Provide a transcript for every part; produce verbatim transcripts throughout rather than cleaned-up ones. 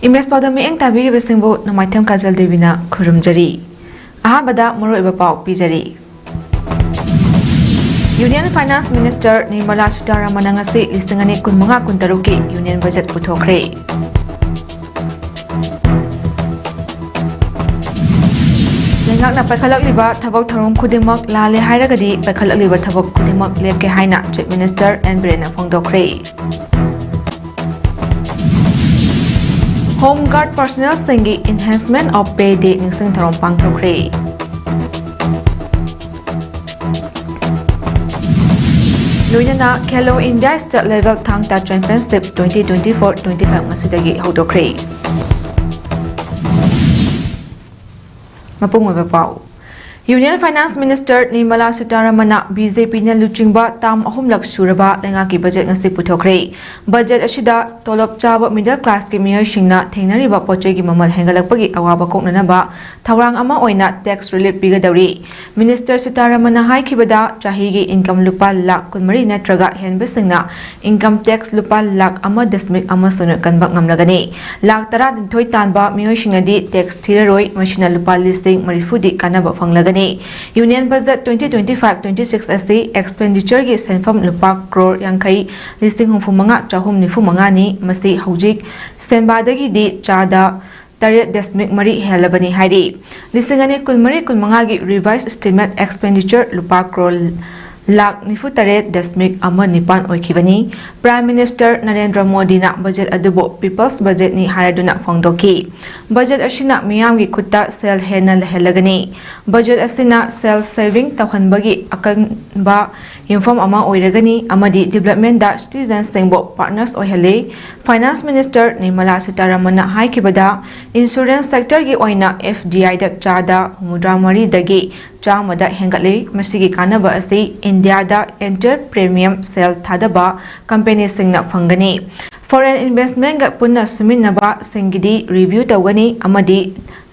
Image ꯄꯥꯎꯗꯝ ꯃꯤꯠꯌꯦꯡ ꯇꯥꯕꯤꯔꯤꯕꯁꯤꯡꯕꯨ ꯅꯣꯡꯃꯥꯏꯊꯦꯝ ꯀꯥꯖꯜ ꯗꯦꯕꯤꯅ ꯈꯨꯔꯨꯝꯖꯔꯤ꯫ ꯑꯍꯥꯟꯕꯗ ꯃꯔꯨꯑꯣꯏꯕ ꯄꯥꯎ ꯄꯤꯖꯔꯤ꯫ Union Finance Minister Nirmala Sitharaman ꯉꯁꯤ ꯂꯤꯁꯤꯡ ꯑꯅꯤ ꯀꯨꯟꯃꯉꯥ ꯀꯨꯟꯇꯔꯨꯛꯀꯤ Union Budget ꯄꯨꯊꯣꯛꯈ꯭ꯔꯦ꯫ ꯂꯩꯉꯥꯛꯅ ꯄꯥꯏꯈꯠꯂꯛꯂꯤꯕ ꯊꯕꯛ ꯊꯧꯔꯝ ꯈꯨꯗꯤꯡꯃꯛ ꯂꯥꯜꯂꯦ ꯍꯥꯏꯔꯒꯗꯤ ꯄꯥꯏꯈꯠꯂꯛꯂꯤꯕ ꯊꯕꯛ ꯈꯨꯗꯤꯡꯃꯛ ꯂꯦꯞꯀꯦ ꯍꯥꯏꯅ Chief Minister ꯑꯦꯟ ꯕꯤꯔꯦꯟꯅ ꯐꯣꯡꯗꯣꯛꯈ꯭ꯔꯦ꯫ Home Guard personnelꯁꯤꯡꯒꯤ Enhancement of Pay Day ꯅꯤꯡꯁꯤꯡ ꯊꯧꯔꯝ ꯄꯥꯡꯊꯣꯛꯈ꯭ꯔꯦ꯫ ꯂꯣꯏꯅꯅ Khelo India State Level ꯊꯥꯡ ꯇꯥ Championship twenty twenty-four twenty-five ꯉꯁꯤꯗꯒꯤ ꯍꯧꯗꯣꯛꯈ꯭ꯔꯦ꯫ ꯃꯄꯨꯡ ꯑꯣꯏꯕ ꯄꯥꯎ꯫ Union Finance Minister Nirmala Sitharamanꯅ ꯕꯤ ꯖꯦ ꯄꯤꯅ ꯂꯨꯆꯤꯡꯕ term ꯑꯍꯨꯝꯂꯛ ꯁꯨꯔꯕ ꯂꯩꯉꯥꯛꯀꯤ budget ꯉꯁꯤ ꯄꯨꯊꯣꯛꯈ꯭ꯔꯦ꯫ Budget ꯑꯁꯤꯗ ꯇꯣꯂꯣꯞ ꯆꯥꯕ middle classꯀꯤ ꯃꯤꯑꯣꯏꯁꯤꯡꯅ ꯊꯦꯡꯅꯔꯤꯕ ꯄꯣꯠꯆꯩꯒꯤ ꯃꯃꯜ ꯍꯦꯟꯒꯠꯂꯛꯄꯒꯤ ꯑꯋꯥꯕ ꯀꯣꯛꯅꯅꯕ ꯊꯧꯔꯥꯡ ꯑꯃ ꯑꯣꯏꯅ tax relief ꯄꯤꯒꯗꯧꯔꯤ꯫ Minister ꯁꯤꯇꯥꯔꯥꯃꯟꯅ ꯍꯥꯏꯈꯤꯕꯗ, ꯆꯍꯤꯒꯤ income ꯂꯨꯄꯥ ꯂꯥꯈ ꯀꯨꯟꯃꯔꯤ ꯅꯠꯇ꯭ꯔꯒ ꯍꯦꯟꯕꯁꯤꯡꯅ income tax ꯂꯨꯄꯥ ꯂꯥꯈ ꯑꯃ ꯗꯁꯃꯤꯛ ꯑꯃ ꯁꯨꯞꯅ ꯀꯟꯕ ꯉꯝꯂꯒꯅꯤ꯫ ꯂꯥꯈ ꯇꯔꯥꯅꯤꯊꯣꯏ ꯇꯥꯟꯕ ꯃꯤꯑꯣꯏꯁꯤꯡꯅꯗꯤ tax ꯊꯤꯔꯔꯣꯏ, ꯃꯁꯤꯅ ꯂꯨꯄꯥ ꯂꯤꯁꯤꯡ ꯃꯔꯤꯐꯨꯗꯤ ꯀꯥꯟꯅꯕ ꯐꯪꯂꯒꯅꯤ꯫ Union Budget twenty twenty-five twenty-six ꯑꯁꯤ expenditureꯒꯤ ꯁꯦꯟꯐꯝ ꯂꯨꯄꯥ ꯀ꯭ꯔꯣꯔ ꯌꯥꯡꯈꯩ ꯂꯤꯁꯤꯡ ꯍꯨꯝꯐꯨ ꯃꯉꯥ ꯆꯍꯨꯝ ꯅꯤꯐꯨ ꯃꯉꯥꯅꯤ꯫ ꯃꯁꯤ ꯍꯧꯖꯤꯛ ꯁꯦꯟꯕꯥꯗꯒꯤꯗꯤ ꯆꯥꯗ ꯇꯔꯦꯠ ꯗꯁꯃꯤꯛ ꯃꯔꯤ ꯍꯦꯜꯂꯕꯅꯤ ꯍꯥꯏꯔꯤ꯫ ꯂꯤꯁꯤꯡ ꯑꯅꯤ ꯀꯨꯟꯃꯔꯤ ꯀꯨꯟꯃꯉꯥꯒꯤ revised estimate expenditure ꯂꯨꯄꯥ ꯀ꯭ꯔꯣꯔ ꯂꯥꯈ ꯅꯤꯐꯨ ꯇꯔꯦꯠ ꯗꯁꯃꯤꯛ ꯑꯃ ꯅꯤꯄꯥꯟ ꯑꯣꯏꯈꯤꯕꯅꯤ꯫ Prime Minister ꯅꯔꯦꯟꯗ꯭ꯔ ꯃꯣꯗꯤꯅ budget ꯑꯗꯨꯕꯨ People's Budgetꯅꯤ ꯍꯥꯏꯔꯗꯨꯅ ꯐꯣꯡꯗꯣꯛꯈꯤ꯫ Budget ꯑꯁꯤꯅ ꯃꯤꯌꯥꯝꯒꯤ ꯈꯨꯠꯇ ꯁꯦꯜ ꯍꯦꯟꯅ ꯂꯩꯍꯜꯂꯒꯅꯤ꯫ Budget ꯑꯁꯤꯅ self saving ꯇꯧꯍꯟꯕꯒꯤ ꯑꯀꯟꯕ ꯌꯨꯝꯐꯝ ꯑꯃ ꯑꯣꯏꯔꯒꯅꯤ ꯑꯃꯗꯤ developmentꯗ citizensꯁꯤꯡꯕꯨ partners ꯑꯣꯏꯍꯜꯂꯤ꯫ Finance Minister ꯅꯤꯔꯃꯂꯥ ꯁꯤꯇꯥꯔꯥꯃꯟꯅ ꯍꯥꯏꯈꯤꯕꯗ, insurance sectorꯒꯤ ꯑꯣꯏꯅ F D Iꯗ ꯆꯥꯗ ꯍꯨꯝꯐꯨꯇꯔꯥ ꯃꯔꯤꯗꯒꯤ ꯆꯥꯝꯃꯗ ꯍꯦꯟꯒꯠꯂꯤ꯫ ꯃꯁꯤꯒꯤ ꯀꯥꯟꯅꯕ ꯑꯁꯤ ꯏꯟꯗꯤꯌꯥꯗ entire premium ꯁꯦꯜ ꯊꯥꯗꯕ companyꯁꯤꯡꯅ ꯐꯪꯒꯅꯤ꯫ Foreign investmentꯒ ꯄꯨꯟꯅ ꯁꯨꯃꯤꯟꯅꯕꯁꯤꯡꯒꯤꯗꯤ review ꯇꯧꯒꯅꯤ ꯑꯃꯗꯤ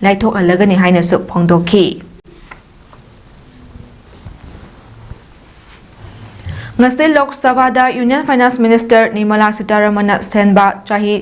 ꯂꯥꯏꯊꯣꯛꯍꯜꯂꯒꯅꯤ ꯍꯥꯏꯅꯁꯨ ꯐꯣꯡꯗꯣꯛꯈꯤ꯫ ꯉꯁꯤ ꯂꯣꯛ ꯁꯚꯥꯗ Union Finance Minister ꯅꯤꯔꯃꯂꯥ ꯁꯤꯇꯥꯔꯥꯃꯟꯅ ꯁꯦꯟꯕ ꯆꯍꯤ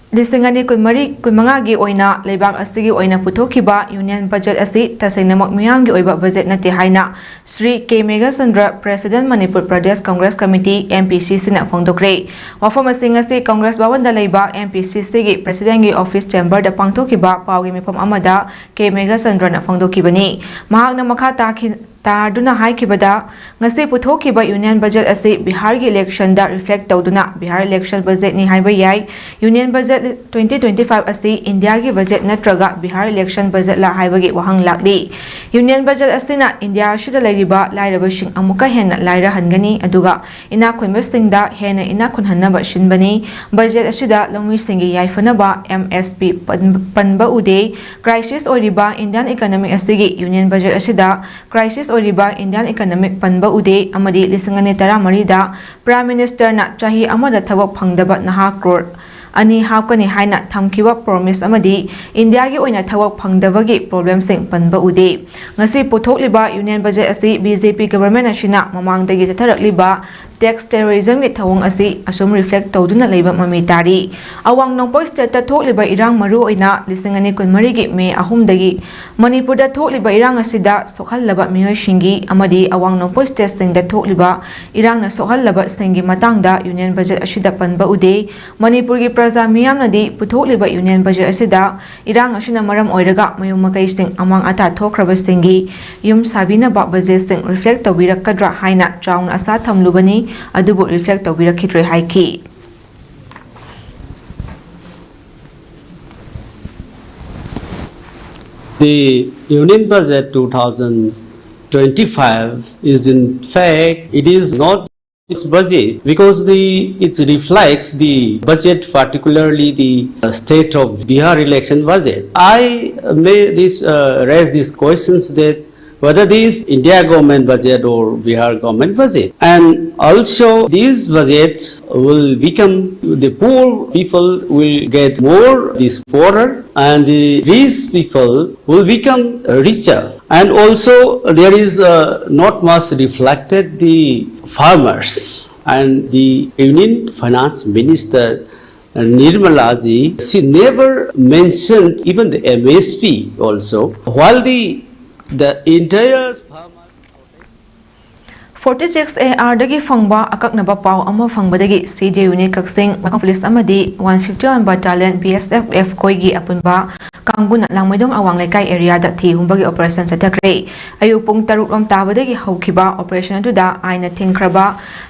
ꯂꯤꯁꯤꯡ ꯑꯅꯤ ꯀꯨꯟꯃꯔꯤ ꯀꯨꯟꯃꯉꯥꯒꯤ ꯑꯣꯏꯅ ꯂꯩꯕꯥꯛ ꯑꯁꯤꯒꯤ ꯑꯣꯏꯅ ꯄꯨꯊꯣꯛꯈꯤꯕ ꯌꯨꯅꯤꯌꯟ ꯕꯖꯦꯠ ꯑꯁꯤ ꯇꯁꯦꯡꯅꯃꯛ ꯃꯤꯌꯥꯝꯒꯤ ꯑꯣꯏꯕ ꯕꯖꯦꯠ ꯅꯠꯇꯦ ꯍꯥꯏꯅ ꯁ꯭ꯔꯤ ꯀꯦ Meghachandra, President Manipur Pradesh Congress Committee, M P C Cꯅ ꯐꯣꯡꯗꯣꯛꯈ꯭ꯔꯦ꯫ ꯋꯥꯐꯝ ꯑꯁꯤ ꯉꯁꯤ ꯀꯪꯒ꯭ꯔꯦꯁ ꯚꯋꯟꯗ ꯂꯩꯕ M P C Cꯒꯤ Presidentꯒꯤ office chamberꯗ ꯄꯥꯡꯊꯣꯛꯈꯤꯕ ꯄꯥꯎꯒꯤ ꯃꯤꯐꯝ ꯑꯃꯗ ꯀꯦ ꯃꯦꯘꯆꯟꯗ꯭ꯔꯅ ꯐꯣꯡꯗꯣꯛꯈꯤꯕꯅꯤ꯫ ꯃꯍꯥꯛꯅ ꯃꯈꯥ ꯇꯥꯈꯤ-, ꯇꯥꯗꯨꯅ ꯍꯥꯏꯈꯤꯕꯗ, ꯉꯁꯤ ꯄꯨꯊꯣꯛꯈꯤꯕ ꯌꯨꯅꯤꯌꯟ ꯕꯖꯦꯠ ꯑꯁꯤ ꯕꯤꯍꯥꯔꯒꯤ electionꯗ reflect ꯇꯧꯗꯨꯅ ꯕꯤꯍꯥꯔ election budgetꯅꯤ ꯍꯥꯏꯕ ꯌꯥꯏ꯫ ꯌꯨꯅꯤꯌꯟ ꯕꯖꯦꯠ twenty twenty-five ꯑꯁꯤ ꯏꯟꯗꯤꯌꯥꯒꯤ ꯕꯖꯦꯠ ꯅꯠꯇ꯭ꯔꯒ ꯕꯤꯍꯥꯔ election budgetꯂ ꯍꯥꯏꯕꯒꯤ ꯋꯥꯍꯪ ꯂꯥꯛꯂꯤ꯫ ꯌꯨꯅꯤꯌꯟ ꯕꯖꯦꯠ ꯑꯁꯤꯅ ꯏꯟꯗꯤꯌꯥ ꯑꯁꯤꯗ ꯂꯩꯔꯤꯕ ꯂꯥꯏꯔꯕꯁꯤꯡ ꯑꯃꯨꯛꯀ ꯍꯦꯟꯅ ꯂꯥꯏꯔꯍꯟꯒꯅꯤ, ꯑꯗꯨꯒ ꯏꯅꯥꯛ ꯈꯨꯟꯕꯁꯤꯡꯗ ꯍꯦꯟꯅ ꯏꯅꯥꯛ ꯈꯨꯟꯍꯟꯅꯕ ꯁꯤꯟꯕꯅꯤ꯫ ꯕꯖꯦꯠ ꯑꯁꯤꯗ ꯂꯧꯃꯤꯁꯤꯡꯒꯤ ꯌꯥꯏꯐꯅꯕ M S P ꯄꯟ-, ꯄꯟꯕ ꯎꯗꯦ꯫ Crisis ꯑꯣꯏꯔꯤꯕ Indian economic ꯑꯁꯤꯒꯤ ꯌꯨꯅꯤꯌꯟ ꯕꯖꯦꯠ ꯑꯁꯤꯗ crisis ꯑꯣꯏꯔꯤꯕ Indian economic ꯄꯟꯕ ꯎꯗꯦ, ꯑꯃꯗꯤ ꯂꯤꯁꯤꯡ ꯑꯅꯤ ꯇꯔꯥꯃꯔꯤꯗ Prime Ministerꯅ ꯆꯍꯤ ꯑꯃꯗ ꯊꯕꯛ ꯐꯪꯗꯕ ꯅꯍꯥ ꯀ꯭ꯔꯣꯔ ꯑꯅꯤ ꯍꯥꯞꯀꯅꯤ ꯍꯥꯏꯅ ꯊꯝꯈꯤꯕ promise ꯑꯃꯗꯤ ꯏꯟꯗꯤꯌꯥꯒꯤ ꯑꯣꯏꯅ ꯊꯕꯛ ꯐꯪꯗꯕꯒꯤ problemꯁꯤꯡ ꯄꯟꯕ ꯎꯗꯦ꯫ ꯉꯁꯤ ꯄꯨꯊꯣꯛꯂꯤꯕ ꯌꯨꯅꯤꯌꯟ ꯕꯖꯦꯠ ꯑꯁꯤ B J P government ꯑꯁꯤꯅ ꯃꯃꯥꯡꯗꯒꯤ ꯆꯠꯊꯔꯛꯂꯤꯕ tax terrorismꯒꯤ ꯊꯧꯑꯣꯡ ꯑꯁꯤ ꯑꯁꯨꯝ reflect ꯇꯧꯗꯨꯅ ꯂꯩꯕ ꯃꯃꯤ ꯇꯥꯔꯤ꯫ ꯑꯋꯥꯡ ꯅꯣꯡꯄꯣꯛ stateꯇ ꯊꯣꯛꯂꯤꯕ ꯏꯔꯥꯡ, ꯃꯔꯨ ꯑꯣꯏꯅ ꯂꯤꯁꯤꯡ ꯑꯅꯤ ꯀꯨꯟꯃꯔꯤꯒꯤ ꯃꯦ ꯑꯍꯨꯝꯗꯒꯤ ꯃꯅꯤꯄꯨꯔꯗ ꯊꯣꯛꯂꯤꯕ ꯏꯔꯥꯡ ꯑꯁꯤꯗ ꯁꯣꯛꯍꯜꯂꯕ ꯃꯤꯑꯣꯏꯁꯤꯡꯒꯤ ꯑꯃꯗꯤ ꯑꯋꯥꯡ ꯅꯣꯡꯄꯣꯛ stateꯁꯤꯡꯗ ꯊꯣꯛꯂꯤꯕ ꯏꯔꯥꯡꯅ ꯁꯣꯛꯍꯜꯂꯕꯁꯤꯡꯒꯤ ꯃꯇꯥꯡꯗ ꯌꯨꯅꯤꯌꯟ ꯕꯖꯦꯠ ꯑꯁꯤꯗ ꯄꯟꯕ ꯎꯗꯦ꯫ ꯃꯅꯤꯄꯨꯔꯒꯤ ꯄ꯭ꯔꯖꯥ ꯃꯤꯌꯥꯝꯅꯗꯤ ꯄꯨꯊꯣꯛꯂꯤꯕ ꯌꯨꯅꯤꯌꯟ ꯕꯖꯦꯠ ꯑꯁꯤꯗ ꯏꯔꯥꯡ ꯑꯁꯤꯅ ꯃꯔꯝ ꯑꯣꯏꯔꯒ ꯃꯌꯨꯝ ꯃꯀꯩꯁꯤꯡ ꯑꯃꯥꯡ ꯑꯇꯥ ꯊꯣꯛꯈ꯭ꯔꯕꯁꯤꯡꯒꯤ ꯌꯨꯝ ꯁꯥꯕꯤꯅꯕ ꯕꯖꯦꯠꯁꯤꯡ reflect ꯇꯧꯕꯤꯔꯛꯀꯗ꯭ꯔꯥ ꯍꯥꯏꯅ ꯆꯥꯎꯅ ꯑꯁꯥ ꯊꯝꯂꯨꯕꯅꯤ, ꯑꯗꯨꯕꯨ reflect ꯇꯧꯕꯤꯔꯛꯈꯤꯗ꯭ꯔꯦ ꯍꯥꯏꯈꯤ꯫ The Union Budget two thousand twenty-five is, in fact, it is not this budget, because the, it reflects the budget, particularly the, uh, state of Bihar election budget. I may this, uh, raise these questions that whether this India government budget or Bihar government budget. And also this budget will become, the poor people will get more this poorer, and the rich people will become richer. And also there is, uh, not much reflected the farmers. And the Union Finance Minister Nirmala ji, she never mentioned even the M S P also. While the the entire farmers forty six A R ꯗꯒꯤ ꯐꯪꯕ ꯑꯀꯛꯅꯕ ꯄꯥꯎ ꯑꯃ ꯐꯪꯕꯗꯒꯤ C D unit ꯀꯛꯆꯤꯡ ꯃꯈꯥ police ꯑꯃꯗꯤ one fifty one battalion B S F F ꯈꯣꯏꯒꯤ ꯑꯄꯨꯟꯕ ꯀꯥꯡꯕꯨꯅ ꯂꯥꯡꯃꯩꯗꯣꯡ ꯑꯋꯥꯡ ꯂꯩꯀꯥꯏ area ꯗ ꯊꯤ ꯍꯨꯝꯕꯒꯤ operation ꯆꯠꯊꯈ꯭ꯔꯦ꯫ ꯑꯌꯨꯛ ꯄꯨꯡ ꯇꯔꯨꯛ ꯂꯣꯝ ꯇꯥꯕꯗꯒꯤ ꯍꯧꯈꯤꯕ operation ꯑꯗꯨꯗ ꯑꯥꯏꯟꯅ ꯊꯤꯡꯈ꯭ꯔꯕ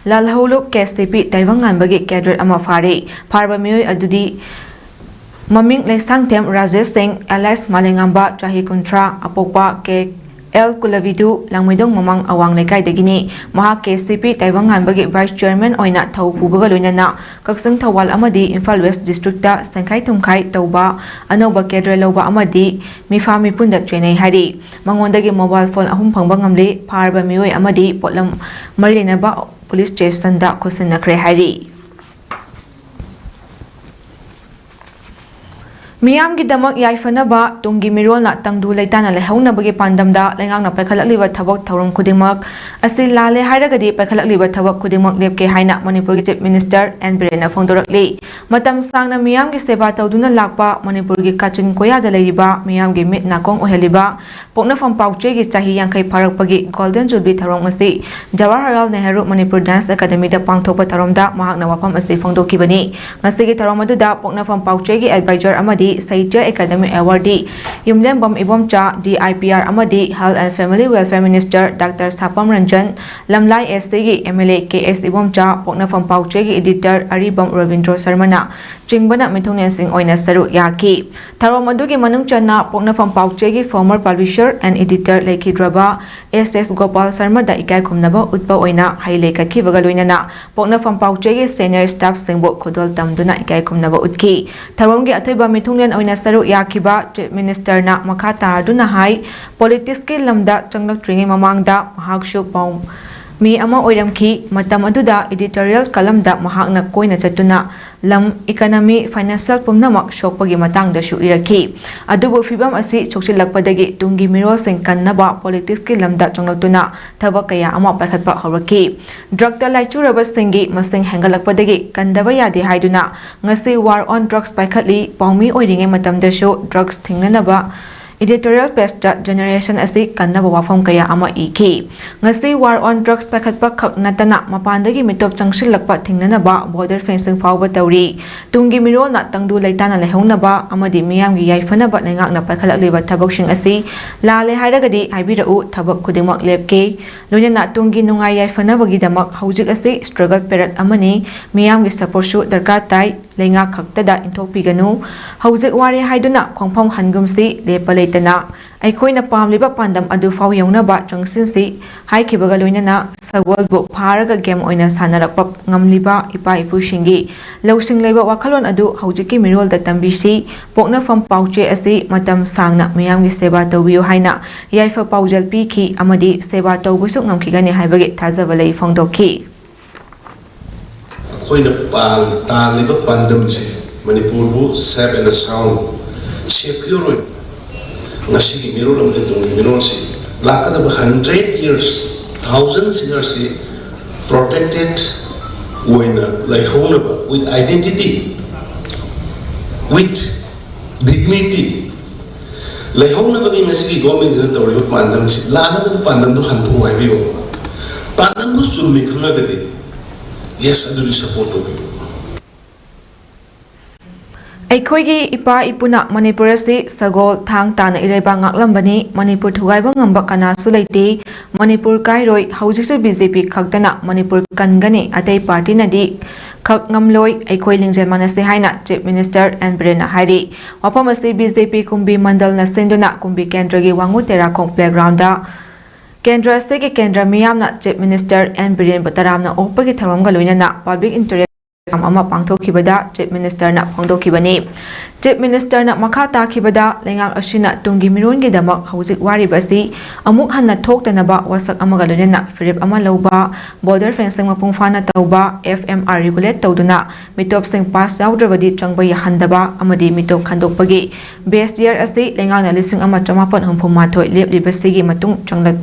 ꯂꯥꯜꯍꯧꯂꯨꯞ K S T P ꯇꯥꯏꯕꯪꯉꯥꯟꯕꯒꯤ cadre ꯑꯃ ꯐꯥꯔꯦ꯫ ꯐꯥꯔꯕ ꯃꯤꯑꯣꯏ ꯑꯗꯨꯗꯤ ꯃꯃꯤꯡ ꯂꯩꯁꯥꯡꯊꯦꯝ ꯔꯥꯖꯦꯁ ꯁꯤꯡ alias ꯃꯥꯂꯦꯉꯥꯝꯕ, ꯆꯍꯤ ꯀꯨꯟꯊ꯭ꯔꯥ, ꯑꯄꯣꯛꯄ ꯀꯦ ꯑꯦꯜ ꯀꯨꯂꯕꯤꯗꯨ, ꯂꯥꯡꯃꯩꯗꯣꯡ ꯃꯃꯥꯡ ꯑꯋꯥꯡ ꯂꯩꯀꯥꯏꯗꯒꯤꯅꯤ꯫ ꯃꯍꯥꯛ K S T P ꯇꯥꯏꯕꯪꯉꯥꯟꯕꯒꯤ vice chairman ꯑꯣꯏꯅ ꯊꯧ ꯄꯨꯕꯒ ꯂꯣꯏꯅꯅ ꯀꯛꯆꯤꯡ ꯊꯧꯕꯥꯜ ꯑꯃꯗꯤ ꯏꯝꯐꯥꯜ West district ꯇ ꯁꯦꯡꯈꯥꯏ ꯊꯨꯝꯈꯥꯏ ꯇꯧꯕ ꯑꯅꯧꯕ cadre ꯂꯧꯕ ꯑꯃꯗꯤ ꯃꯤꯐꯥ ꯃꯤꯄꯨꯟꯗ ꯆꯦꯟꯅꯩ ꯍꯥꯏꯔꯤ꯫ ꯃꯉꯣꯟꯗꯒꯤ mobile phone ꯑꯍꯨꯝ ꯐꯪꯕ ꯉꯝꯂꯦ꯫ ꯐꯥꯔꯕ ꯃꯤꯑꯣꯏ ꯑꯃꯗꯤ ꯄꯣꯠꯂꯝ ꯃꯔꯤ ꯂꯩꯅꯕ police station ꯗ ꯈꯨꯠꯁꯤꯟꯅꯈ꯭ꯔꯦ ꯍꯥꯏꯔꯤ꯫ ꯃꯤꯌꯥꯝꯒꯤꯗꯃꯛ ꯌꯥꯏꯐꯅꯕ, ꯇꯨꯡꯒꯤ ꯃꯤꯔꯣꯜꯅ ꯇꯪꯗꯨ ꯂꯩꯇꯥꯅ ꯂꯩꯍꯧꯅꯕꯒꯤ ꯄꯥꯟꯗꯝꯗ ꯂꯩꯉꯥꯛꯅ ꯄꯥꯏꯈꯠꯂꯛꯂꯤꯕ ꯊꯕꯛ ꯊꯧꯔꯝ ꯈꯨꯗꯤꯡꯃꯛ ꯑꯁꯤ ꯂꯥꯜꯂꯦ ꯍꯥꯏꯔꯒꯗꯤ ꯄꯥꯏꯈꯠꯂꯛꯂꯤꯕ ꯊꯕꯛ ꯈꯨꯗꯤꯡꯃꯛ ꯂꯦꯞꯀꯦ ꯍꯥꯏꯅ ꯃꯅꯤꯄꯨꯔꯒꯤ Chief Minister ꯑꯦꯟ ꯕꯤꯔꯦꯟꯅ ꯐꯣꯡꯗꯣꯔꯛꯂꯤ꯫ ꯃꯇꯝ ꯁꯥꯡꯅ ꯃꯤꯌꯥꯝꯒꯤ ꯁꯦꯕꯥ ꯇꯧꯗꯨꯅ ꯂꯥꯛꯄ, ꯃꯅꯤꯄꯨꯔꯒꯤ ꯀꯥꯆꯤꯟ ꯀꯣꯌꯥꯗ ꯂꯩꯔꯤꯕ ꯃꯤꯌꯥꯝꯒꯤ ꯃꯤꯠ ꯅꯥꯀꯣꯡ ꯑꯣꯏꯍꯜꯂꯤꯕ ꯄꯣꯛꯅꯐꯝ ꯄꯥꯎꯆꯦꯒꯤ ꯆꯍꯤ ꯌꯥꯡꯈꯩ ꯐꯥꯔꯛꯄꯒꯤ Golden Jubilee ꯊꯧꯔꯝ ꯑꯁꯤ ꯖꯋꯥꯍꯔꯂꯥꯜ ꯅꯦꯍꯔꯨ ꯃꯅꯤꯄꯨꯔ Dance Academy ꯗ ꯄꯥꯡꯊꯣꯛꯄ ꯊꯧꯔꯝꯗ ꯃꯍꯥꯛꯅ ꯋꯥꯐꯝ ꯑꯁꯤ ꯐꯣꯡꯗꯣꯛꯈꯤꯕꯅꯤ꯫ ꯉꯁꯤꯒꯤ ꯊꯧꯔꯝ ꯑꯗꯨꯗ ꯄꯣꯛꯅꯐꯝ ꯄꯥꯎꯆꯦꯒꯤ advisor ꯑꯃꯗꯤ Sahitya Akademi awardee Yumlembam Ibomcha, D I P R ꯑꯃꯗꯤ Health and Family Welfare Minister Doctor Sapam Ranjan, Lamlai S C ꯒꯤ M L A K S Ibomcha, ꯄꯣꯛꯅꯐꯝ ꯄꯥꯎꯆꯦꯒꯤ editor ꯑꯔꯤꯕꯝ ꯔꯕꯤꯟꯗ꯭ꯔꯣ ꯁꯔꯃꯅ ꯆꯤꯡꯕꯅ ꯃꯤꯊꯨꯡꯂꯦꯟꯁꯤꯡ ꯑꯣꯏꯅ ꯁꯔꯨꯛ ꯌꯥꯈꯤ꯫ ꯊꯧꯔꯝ ꯑꯗꯨꯒꯤ ꯃꯅꯨꯡ ꯆꯟꯅ ꯄꯣꯛꯅꯐꯝ ꯄꯥꯎꯆꯦꯒꯤ former publisher and editor ꯂꯩꯈꯤꯗ꯭ꯔꯕ S S ꯒꯣꯄꯥꯜ ꯁꯔꯃꯗ ꯏꯀꯥꯏ ꯈꯨꯝꯅꯕ ꯎꯠꯄ ꯑꯣꯏꯅ ꯍꯩ ꯂꯩ ꯀꯠꯈꯤꯕꯒ ꯂꯣꯏꯅꯅ ꯄꯣꯛꯅꯐꯝ ꯄꯥꯎꯆꯦꯒꯤ senior staff ꯁꯤꯡꯕꯨ ꯈꯨꯗꯣꯜ ꯇꯝꯗꯨꯅ ꯏꯀꯥꯏ ꯈꯨꯝꯅꯕ ꯎꯠꯈꯤ꯫ ꯊꯧꯔꯝꯒꯤ ꯑꯊꯣꯏꯕ ꯃꯤꯊꯨꯡꯂꯦꯟ ꯑꯣꯏꯅ ꯁꯔꯨꯛ ꯌꯥꯈꯤꯕ Chief Minister ꯅ ꯃꯈꯥ ꯇꯥꯗꯨꯅ ꯍꯥꯏ, politics ꯀꯤ ꯂꯝꯗ ꯆꯪꯂꯛꯇ꯭ꯔꯤꯉꯩ ꯃꯃꯥꯡꯗ ꯃꯍꯥꯛꯁꯨ ꯄꯥꯎ ꯃꯤ ꯑꯃ ꯑꯣꯏꯔꯝꯈꯤ꯫ ꯃꯇꯝ ꯑꯗꯨꯗ editorial column ꯗ ꯃꯍꯥꯛꯅ ꯀꯣꯏꯅ ꯆꯠꯇꯨꯅ ꯂꯝ, economy, financial ꯄꯨꯝꯅꯃꯛ ꯁꯣꯛꯄꯒꯤ ꯃꯇꯥꯡꯗꯁꯨ ꯏꯔꯛꯈꯤ꯫ ꯑꯗꯨꯕꯨ ꯐꯤꯚꯝ ꯑꯁꯤ ꯁꯣꯛꯆꯤꯜꯂꯛꯄꯗꯒꯤ ꯇꯨꯡꯒꯤ ꯃꯤꯔꯣꯜꯁꯤꯡ ꯀꯟꯅꯕ politics ꯀꯤ ꯂꯝꯗ ꯆꯪꯂꯛꯇꯨꯅ ꯊꯕꯛ ꯀꯌꯥ ꯑꯃ ꯄꯥꯏꯈꯠꯄ ꯍꯧꯔꯛꯈꯤ꯫ Drug ꯇ ꯂꯥꯏꯆꯨꯔꯕꯁꯤꯡꯒꯤ ꯃꯁꯤꯡ ꯍꯦꯟꯒꯠꯂꯛꯄꯗꯒꯤ ꯀꯟꯗꯕ ꯌꯥꯗꯦ ꯍꯥꯏꯗꯨꯅ ꯉꯁꯤ War on Drugs ꯄꯥꯏꯈꯠꯂꯤ꯫ ꯄꯥꯎꯃꯤ ꯑꯣꯏꯔꯤꯉꯩ ꯃꯇꯝꯗꯁꯨ drugs ꯊꯤꯡꯅꯅꯕ editorial page ꯇ Generation ꯑꯁꯤ ꯀꯟꯅꯕ ꯋꯥꯐꯝ ꯀꯌꯥ ꯑꯃ ꯏꯈꯤ꯫ ꯉꯁꯤ War on Drugs ꯄꯥꯏꯈꯠꯄ ꯈꯛ ꯅꯠꯇꯅ ꯃꯄꯥꯟꯗꯒꯤ ꯃꯤꯇꯣꯞ ꯆꯪꯁꯤꯜꯂꯛꯄ ꯊꯤꯡꯅꯅꯕ border fencing ꯐꯥꯎꯕ ꯇꯧꯔꯤ꯫ ꯇꯨꯡꯒꯤ ꯃꯤꯔꯣꯜꯅ ꯇꯪꯗꯨ ꯂꯩꯇꯥꯅ ꯂꯩꯍꯧꯅꯕ ꯑꯃꯗꯤ ꯃꯤꯌꯥꯝꯒꯤ ꯌꯥꯏꯐꯅꯕ ꯂꯩꯉꯥꯛꯅ ꯄꯥꯏꯈꯠꯂꯛꯂꯤꯕ ꯊꯕꯛꯁꯤꯡ ꯑꯁꯤ ꯂꯥꯜꯂꯦ ꯍꯥꯏꯔꯒꯗꯤ ꯍꯥꯏꯕꯤꯔꯛꯎ, ꯊꯕꯛ ꯈꯨꯗꯤꯡꯃꯛ ꯂꯦꯞꯀꯦ꯫ ꯂꯣꯏꯅꯅ ꯇꯨꯡꯒꯤ ꯅꯨꯡꯉꯥꯏ ꯌꯥꯏꯐꯅꯕꯒꯤꯗꯃꯛ ꯍꯧꯖꯤꯛ ꯑꯁꯤ struggle period ꯑꯃꯅꯤ꯫ ꯃꯤꯌꯥꯝꯒꯤ support ꯁꯨ ꯗꯔꯀꯥꯔ ꯇꯥꯏ꯫ ꯂꯩꯉꯥꯛ ꯈꯛꯇꯗ ꯏꯟꯊꯣꯛꯄꯤꯒꯅꯨ꯫ ꯍꯧꯖꯤꯛ ꯋꯥꯔꯦ ꯍꯥꯏꯗꯨꯅ ꯈꯣꯡꯐꯝ ꯍꯟꯒꯨꯝꯁꯤ, ꯂꯦꯞꯄ ꯂꯩꯇꯅ꯫ ꯑꯩꯈꯣꯏꯅ ꯄꯥꯝꯂꯤꯕ ꯄꯥꯟꯗꯝ ꯑꯗꯨꯐꯥꯎ ꯌꯧꯅꯕ ꯆꯪꯁꯤꯟꯁꯤ ꯍꯥꯏꯈꯤꯕꯒ ꯂꯣꯏꯅꯅ ꯁꯒꯣꯜꯕꯨ ꯐꯥꯔꯒ game ꯑꯣꯏꯅ ꯁꯥꯟꯅꯔꯛꯄ ꯉꯝꯂꯤꯕ ꯏꯄꯥ ꯏꯄꯨꯁꯤꯡꯒꯤ ꯂꯧꯁꯤꯡ ꯂꯩꯕ ꯋꯥꯈꯜꯂꯣꯟ ꯑꯗꯨ ꯍꯧꯖꯤꯛꯀꯤ ꯃꯤꯔꯣꯜꯗ ꯇꯝꯕꯤꯁꯤ꯫ ꯄꯣꯛꯅꯐꯝ ꯄꯥꯎꯆꯦ ꯑꯁꯤ ꯃꯇꯝ ꯁꯥꯡꯅ ꯃꯤꯌꯥꯝꯒꯤ ꯁꯦꯕꯥ ꯇꯧꯕꯤꯌꯨ ꯍꯥꯏꯅ ꯌꯥꯏꯐ ꯄꯥꯎꯖꯦꯜ ꯄꯤꯈꯤ ꯑꯃꯗꯤ ꯁꯦꯕꯥ ꯇꯧꯕꯁꯨ ꯉꯝꯈꯤꯒꯅꯤ ꯍꯥꯏꯕꯒꯤ ꯊꯥꯖꯕ ꯂꯩ ꯐꯣꯡꯗꯣꯛꯈꯤ꯫ ꯑꯩꯈꯣꯏꯅ ꯄꯥꯟ-, ꯇꯥꯜꯂꯤꯕ ꯄꯥꯟꯗꯝꯁꯦ ꯃꯅꯤꯄꯨꯔꯕꯨ safe and sound, secure ꯑꯣꯏꯅ ꯉꯁꯤꯒꯤ ꯃꯤꯔꯣꯜ ꯑꯃꯗꯤ ꯇꯨꯡꯒꯤ ꯃꯤꯔꯣꯜꯁꯤ ꯂꯥꯛꯀꯗꯕ hundred years, thousand years ꯁꯤ protected ꯑꯣꯏꯅ ꯂꯩꯍꯧꯅꯕ with identity, with dignity ꯂꯩꯍꯧꯅꯕꯒꯤ ꯉꯁꯤꯒꯤ government ꯁꯤꯅ ꯇꯧꯔꯤꯕ ꯄꯥꯟꯗꯝꯁꯤ, ꯂꯥꯟꯅꯕꯒꯤ ꯄꯥꯟꯗꯝꯗꯣ ꯍꯟꯗꯣꯛꯑꯣ ꯍꯥꯏꯕꯤꯌꯨ꯫ ꯄꯥꯟꯗꯝꯗꯨ ꯆꯨꯝꯃꯤ ꯈꯪꯉꯒꯗꯤ, yes, ꯑꯗꯨꯗꯤ support ꯇꯧꯕꯤꯌꯨ꯫ ꯑꯩꯈꯣꯏꯒꯤ ꯏꯄꯥ ꯏꯄꯨꯅ ꯃꯅꯤꯄꯨꯔ ꯑꯁꯤ ꯁꯒꯣꯜ ꯊꯥꯡ ꯇꯥꯅ ꯏꯔꯩꯕꯥꯛ ꯉꯥꯛꯂꯝꯕꯅꯤ꯫ ꯃꯅꯤꯄꯨꯔ ꯊꯨꯒꯥꯏꯕ ꯉꯝꯕ ꯀꯅꯥꯁꯨ ꯂꯩꯇꯦ꯫ ꯃꯅꯤꯄꯨꯔ ꯀꯥꯏꯔꯣꯏ꯫ ꯍꯧꯖꯤꯛꯁꯨ BJP ꯈꯛꯇꯅ ꯃꯅꯤꯄꯨꯔ ꯀꯟꯒꯅꯤ꯫ ꯑꯇꯩ party ꯅꯗꯤ ꯈꯛ ꯉꯝꯂꯣꯏ꯫ ꯑꯩꯈꯣꯏ ꯂꯤꯡꯖꯦꯜ ꯃꯥꯟꯅꯁꯤ ꯍꯥꯏꯅ Chief Minister ꯑꯦꯟ ꯕꯤꯔꯦꯟꯅ ꯍꯥꯏꯔꯤ꯫ ꯋꯥꯐꯝ ꯑꯁꯤ BJP ꯀꯨꯝꯕꯤ ꯃꯟꯗꯜꯅ ꯁꯤꯟꯗꯨꯅ ꯀꯨꯝꯕꯤ ꯀꯦꯟꯗ꯭ꯔꯒꯤ ꯋꯥꯉꯨ ꯇꯦꯔꯥꯈꯣꯡ playground ꯗ ꯀꯦꯟꯗ꯭ꯔ ꯑꯁꯤꯒꯤ ꯀꯦꯟꯗ꯭ꯔ ꯃꯤꯌꯥꯝꯅ Chief Minister ꯑꯦꯟ ꯕꯤꯔꯦꯟꯕꯨ ꯇꯔꯥꯝꯅ ꯑꯣꯛꯄꯒꯤ ꯊꯧꯔꯝꯒ ꯂꯣꯏꯅꯅ public interest ꯄ꯭ꯔꯣꯒ꯭ꯔꯥꯝ ꯑꯃ ꯄꯥꯡꯊꯣꯛꯈꯤꯕꯗ ꯆꯤꯐ ꯃꯤꯅꯤꯁꯇꯔꯅ ꯐꯣꯡꯗꯣꯛꯈꯤꯕꯅꯤ꯫ ꯆꯤꯐ ꯃꯤꯅꯤꯁꯇꯔꯅ ꯃꯈꯥ ꯇꯥꯈꯤꯕꯗ, ꯂꯩꯉꯥꯛ ꯑꯁꯤꯅ ꯇꯨꯡꯒꯤ ꯃꯤꯔꯣꯟꯒꯤꯗꯃꯛ ꯍꯧꯖꯤꯛ ꯋꯥꯔꯤꯕ ꯑꯁꯤ ꯑꯃꯨꯛ ꯍꯟꯅ ꯊꯣꯛꯇꯅꯕ ꯋꯥꯁꯛ ꯑꯃꯒ ꯂꯣꯏꯅꯅ ꯐꯤꯔꯦꯞ ꯑꯃ ꯂꯧꯕ, ꯕꯣꯔꯗꯔ ꯐꯦꯟꯁꯤꯡ ꯃꯄꯨꯡ ꯐꯥꯅ ꯇꯧꯕ, ꯑꯦꯐ ꯑꯦꯝ ꯑꯥꯔ ꯔꯤꯒꯨꯂꯦꯠ ꯇꯧꯗꯨꯅ ꯃꯤꯇꯣꯞꯁꯤꯡ ꯄꯥꯁ ꯌꯥꯎꯗ꯭ꯔꯕꯗꯤ ꯆꯪꯕ ꯌꯥꯍꯟꯗꯕ ꯑꯃꯗꯤ ꯃꯤꯇꯣꯞ ꯈꯟꯗꯣꯛꯄꯒꯤ ꯕꯦꯁ ꯌꯔ ꯑꯁꯤ ꯂꯩꯉꯥꯛꯅ ꯂꯤꯁꯤꯡ ꯑꯃ ꯆꯃꯥꯄꯟ ꯍꯨꯝꯐꯨ ꯃꯥꯊꯣꯏ ꯂꯦꯞꯂꯤꯕꯁꯤꯒꯤ ꯃꯇꯨꯡ ꯆꯪꯂꯛ-,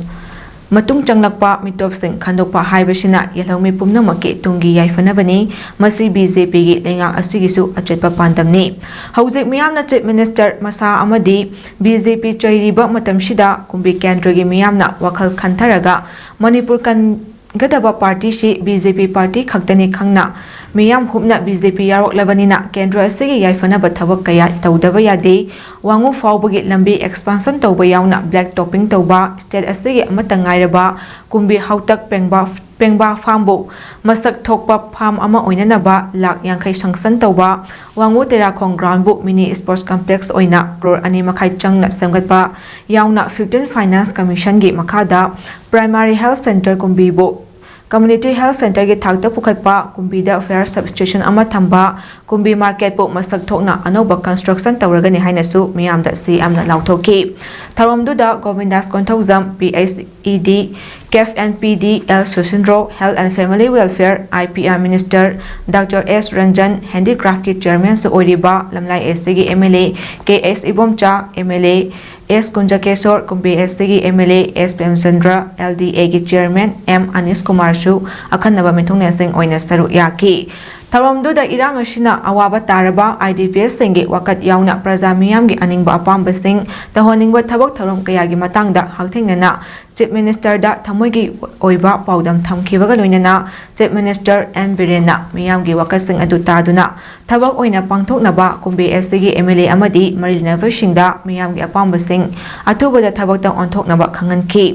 ꯃꯇꯨꯡ ꯆꯪꯂꯛꯄ ꯃꯤꯇꯣꯞꯁꯤꯡ ꯈꯟꯗꯣꯛꯄ ꯍꯥꯏꯕꯁꯤꯅ ꯌꯦꯜꯍꯧꯃꯤ ꯄꯨꯝꯅꯃꯛꯀꯤ ꯇꯨꯡꯒꯤ ꯌꯥꯏꯐꯅꯕꯅꯤ꯫ ꯃꯁꯤ ꯕꯤ ꯖꯦ ꯄꯤꯒꯤ ꯂꯩꯉꯥꯛ ꯑꯁꯤꯒꯤꯁꯨ ꯑꯆꯦꯠꯄ ꯄꯥꯟꯗꯝꯅꯤ꯫ ꯍꯧꯖꯤꯛ ꯃꯤꯌꯥꯝꯅ ꯆꯤꯐ ꯃꯤꯅꯤꯁꯇꯔ ꯃꯁꯥ ꯑꯃꯗꯤ ꯕꯤ ꯖꯦ ꯄꯤ ꯆꯩꯔꯤꯕ ꯃꯇꯝꯁꯤꯗ ꯀꯨꯝꯕꯤ ꯀꯦꯟꯗ꯭ꯔꯒꯤ ꯃꯤꯌꯥꯝꯅ ꯋꯥꯈꯜ ꯈꯟꯊꯔꯒ ꯃꯅꯤꯄꯨꯔ ꯀꯟꯒꯗꯕ ꯄꯥꯔꯇꯤꯁꯤ ꯕꯤ ꯖꯦ ꯄꯤ ꯄꯥꯔꯇꯤ ꯈꯛꯇꯅꯤ ꯈꯪꯅ, ꯃꯤꯌꯥꯝ ꯍꯨꯞꯅ ꯕꯤ ꯖꯦ ꯄꯤ ꯌꯥꯎꯔꯛꯂꯕꯅꯤꯅ ꯀꯦꯟꯗ꯭ꯔ ꯑꯁꯤꯒꯤ ꯌꯥꯏꯐꯅꯕ ꯊꯕꯛ ꯀꯌꯥ ꯇꯧꯗꯕ ꯌꯥꯗꯦ꯫ ꯋꯥꯉꯨ ꯐꯥꯎꯕꯒꯤ ꯂꯝꯕꯤ ꯑꯦꯛꯁꯄꯥꯟꯁꯟ ꯇꯧꯕ ꯌꯥꯎꯅ ꯕ꯭ꯂꯦꯛ ꯇꯣꯞꯄꯤꯡ ꯇꯧꯕ, ꯁ꯭ꯇꯦꯠ ꯑꯁꯤꯒꯤ ꯑꯃꯠꯇ ꯉꯥꯏꯔꯕ ꯀꯨꯝꯕꯤ ꯍꯥꯎꯇꯛ ꯄꯦꯡꯕ, ꯄꯦꯡꯕꯥ ꯐꯥꯝꯕꯨ ꯃꯁꯛ ꯊꯣꯛꯄ ꯐꯥꯝ ꯑꯃ ꯑꯣꯏꯅꯅꯕ ꯂꯥꯈ ꯌꯥꯡꯈꯩ ꯁꯪꯁꯟ ꯇꯧꯕ, ꯋꯥꯉꯨ ꯇꯦꯔꯥꯈꯣꯡ ꯒ꯭ꯔꯥꯎꯟꯕꯨ ꯃꯤꯅꯤ ꯁ꯭ꯄꯣꯔꯠꯁ ꯀꯝꯄ꯭ꯂꯦꯛꯁ ꯑꯣꯏꯅ ꯀ꯭ꯔꯣꯔ ꯑꯅꯤ ꯃꯈꯥꯏ ꯆꯪꯅ ꯁꯦꯝꯒꯠꯄ ꯌꯥꯎꯅ ꯐꯤꯐꯇꯤꯟ ꯐꯥꯏꯅꯥꯟꯁ ꯀꯃꯤꯁꯟꯒꯤ ꯃꯈꯥꯗ ꯄ꯭ꯔꯥꯏꯃꯥꯔꯤ ꯍꯦꯜꯊ ꯁꯦꯟꯇꯔ ꯀꯨꯝꯕꯤꯕꯨ ꯀꯝꯃ꯭ꯌꯨꯅꯤꯇꯤ ꯍꯦꯜꯊ ꯁꯦꯟꯇꯔꯒꯤ ꯊꯥꯛꯇ ꯄꯨꯈꯠꯄ, ꯀꯨꯝꯕꯤꯗ ꯐꯥꯌꯔ ꯁꯕꯁ꯭ꯇꯦꯁꯟ ꯑꯃ ꯊꯝꯕ, ꯀꯨꯝꯕꯤ ꯃꯥꯔꯀꯦꯠꯄꯨ ꯃꯁꯛ ꯊꯣꯛꯅ ꯑꯅꯧꯕ ꯀꯟꯁꯇ꯭ꯔꯛꯁꯟ ꯇꯧꯔꯒꯅꯤ ꯍꯥꯏꯅꯁꯨ ꯃꯤꯌꯥꯝꯗ ꯁꯤ ꯑꯦꯝꯅ ꯂꯥꯎꯊꯣꯛꯈꯤ꯫ ꯊꯧꯔꯝꯗꯨꯗ Gobindas Konthoujam, P H E D, CAF and P D, L Susindro, health and family welfare, I P R minister doctor S Ranjan, ꯍꯦꯟꯗꯤꯀ꯭ꯔꯥꯐꯀꯤ ꯆꯦꯌꯔꯃꯦꯟꯁꯨ ꯑꯣꯏꯔꯤꯕ ꯂꯝꯂꯥꯏ ꯑꯦꯁ ꯇꯤꯒꯤ M L A K H Ibomcha, M L A S Kunjakesor, ꯀꯨꯝꯕꯤ ꯑꯦꯁ ꯇꯤꯒꯤ M L A S Premchandra, L D ꯑꯦꯒꯤ chairman M ꯑꯅꯤꯁ ꯀꯨꯃꯥꯔꯁꯨ ꯑꯈꯟꯅꯕ ꯃꯤꯊꯨꯡꯂꯦꯟꯁꯤꯡ ꯑꯣꯏꯅ ꯁꯔꯨꯛ ꯌꯥꯈꯤ꯫ ꯊꯧꯔꯝꯗꯨꯗ ꯏꯔꯥꯡ ꯑꯁꯤꯅ ꯑꯋꯥꯕ ꯇꯥꯔꯕ ꯑꯥꯏ ꯗꯤ ꯄꯤ ꯑꯦꯁꯁꯤꯡꯒꯤ ꯋꯥꯀꯠ ꯌꯥꯎꯅ ꯄ꯭ꯔꯖꯥ ꯃꯤꯌꯥꯝꯒꯤ ꯑꯅꯤꯡꯕ ꯑꯄꯥꯝꯕꯁꯤꯡ ꯇꯧꯍꯟꯅꯤꯡꯕ ꯊꯕꯛ ꯊꯧꯔꯝ ꯀꯌꯥꯒꯤ ꯃꯇꯥꯡꯗ ꯍꯛꯊꯦꯡꯅꯅ ꯆꯤꯐ ꯃꯤꯅꯤꯁꯇꯔꯗ ꯊꯃꯣꯏꯒꯤ ꯑꯣꯏꯕ ꯄꯥꯎꯗꯝ ꯊꯝꯈꯤꯕꯒ ꯂꯣꯏꯅꯅ ꯆꯤꯐ ꯃꯤꯅꯤꯁꯇꯔ ꯑꯦꯟ ꯕꯤꯔꯦꯟꯅ ꯃꯤꯌꯥꯝꯒꯤ ꯋꯥꯀꯠꯁꯤꯡ ꯑꯗꯨ ꯇꯥꯗꯨꯅ ꯊꯕꯛ ꯑꯣꯏꯅ ꯄꯥꯡꯊꯣꯛꯅꯕ ꯀꯨꯝꯕꯤ ꯑꯦꯁ ꯇꯤꯒꯤ ꯑꯦꯝ ꯑꯦꯜ ꯑꯦ ꯑꯃꯗꯤ ꯃꯔꯤ ꯂꯩꯅꯕꯁꯤꯡꯗ ꯃꯤꯌꯥꯝꯒꯤ ꯑꯄꯥꯝꯕꯁꯤꯡ ꯑꯊꯨꯕꯗ ꯊꯕꯛꯇ ꯑꯣꯟꯊꯣꯛꯅꯕ ꯈꯪꯍꯟꯈꯤ꯫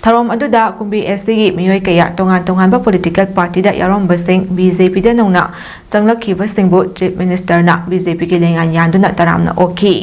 ꯊꯧꯔꯝ ꯑꯗꯨꯗ ꯀꯨꯝꯕꯤ ꯑꯦꯁ ꯇꯤꯒꯤ ꯃꯤꯑꯣꯏ ꯀꯌꯥ, ꯇꯣꯉꯥꯟ ꯇꯣꯉꯥꯟꯕ ꯄꯣꯂꯤꯇꯤꯀꯦꯜ ꯄꯥꯔꯇꯤꯗ ꯌꯥꯎꯔꯝꯕꯁꯤꯡ, ꯕꯤ ꯖꯦ ꯄꯤꯗ ꯅꯧꯅ ꯆꯪꯂꯛꯈꯤꯕꯁꯤꯡꯕꯨ ꯆꯤꯐ ꯃꯤꯅꯤꯁꯇꯔꯅ ꯕꯤ ꯖꯦ ꯄꯤꯒꯤ ꯂꯦꯡꯌꯥꯟ ꯌꯥꯟꯗꯨꯅ ꯇꯔꯥꯝꯅ ꯑꯣꯛꯈꯤ꯫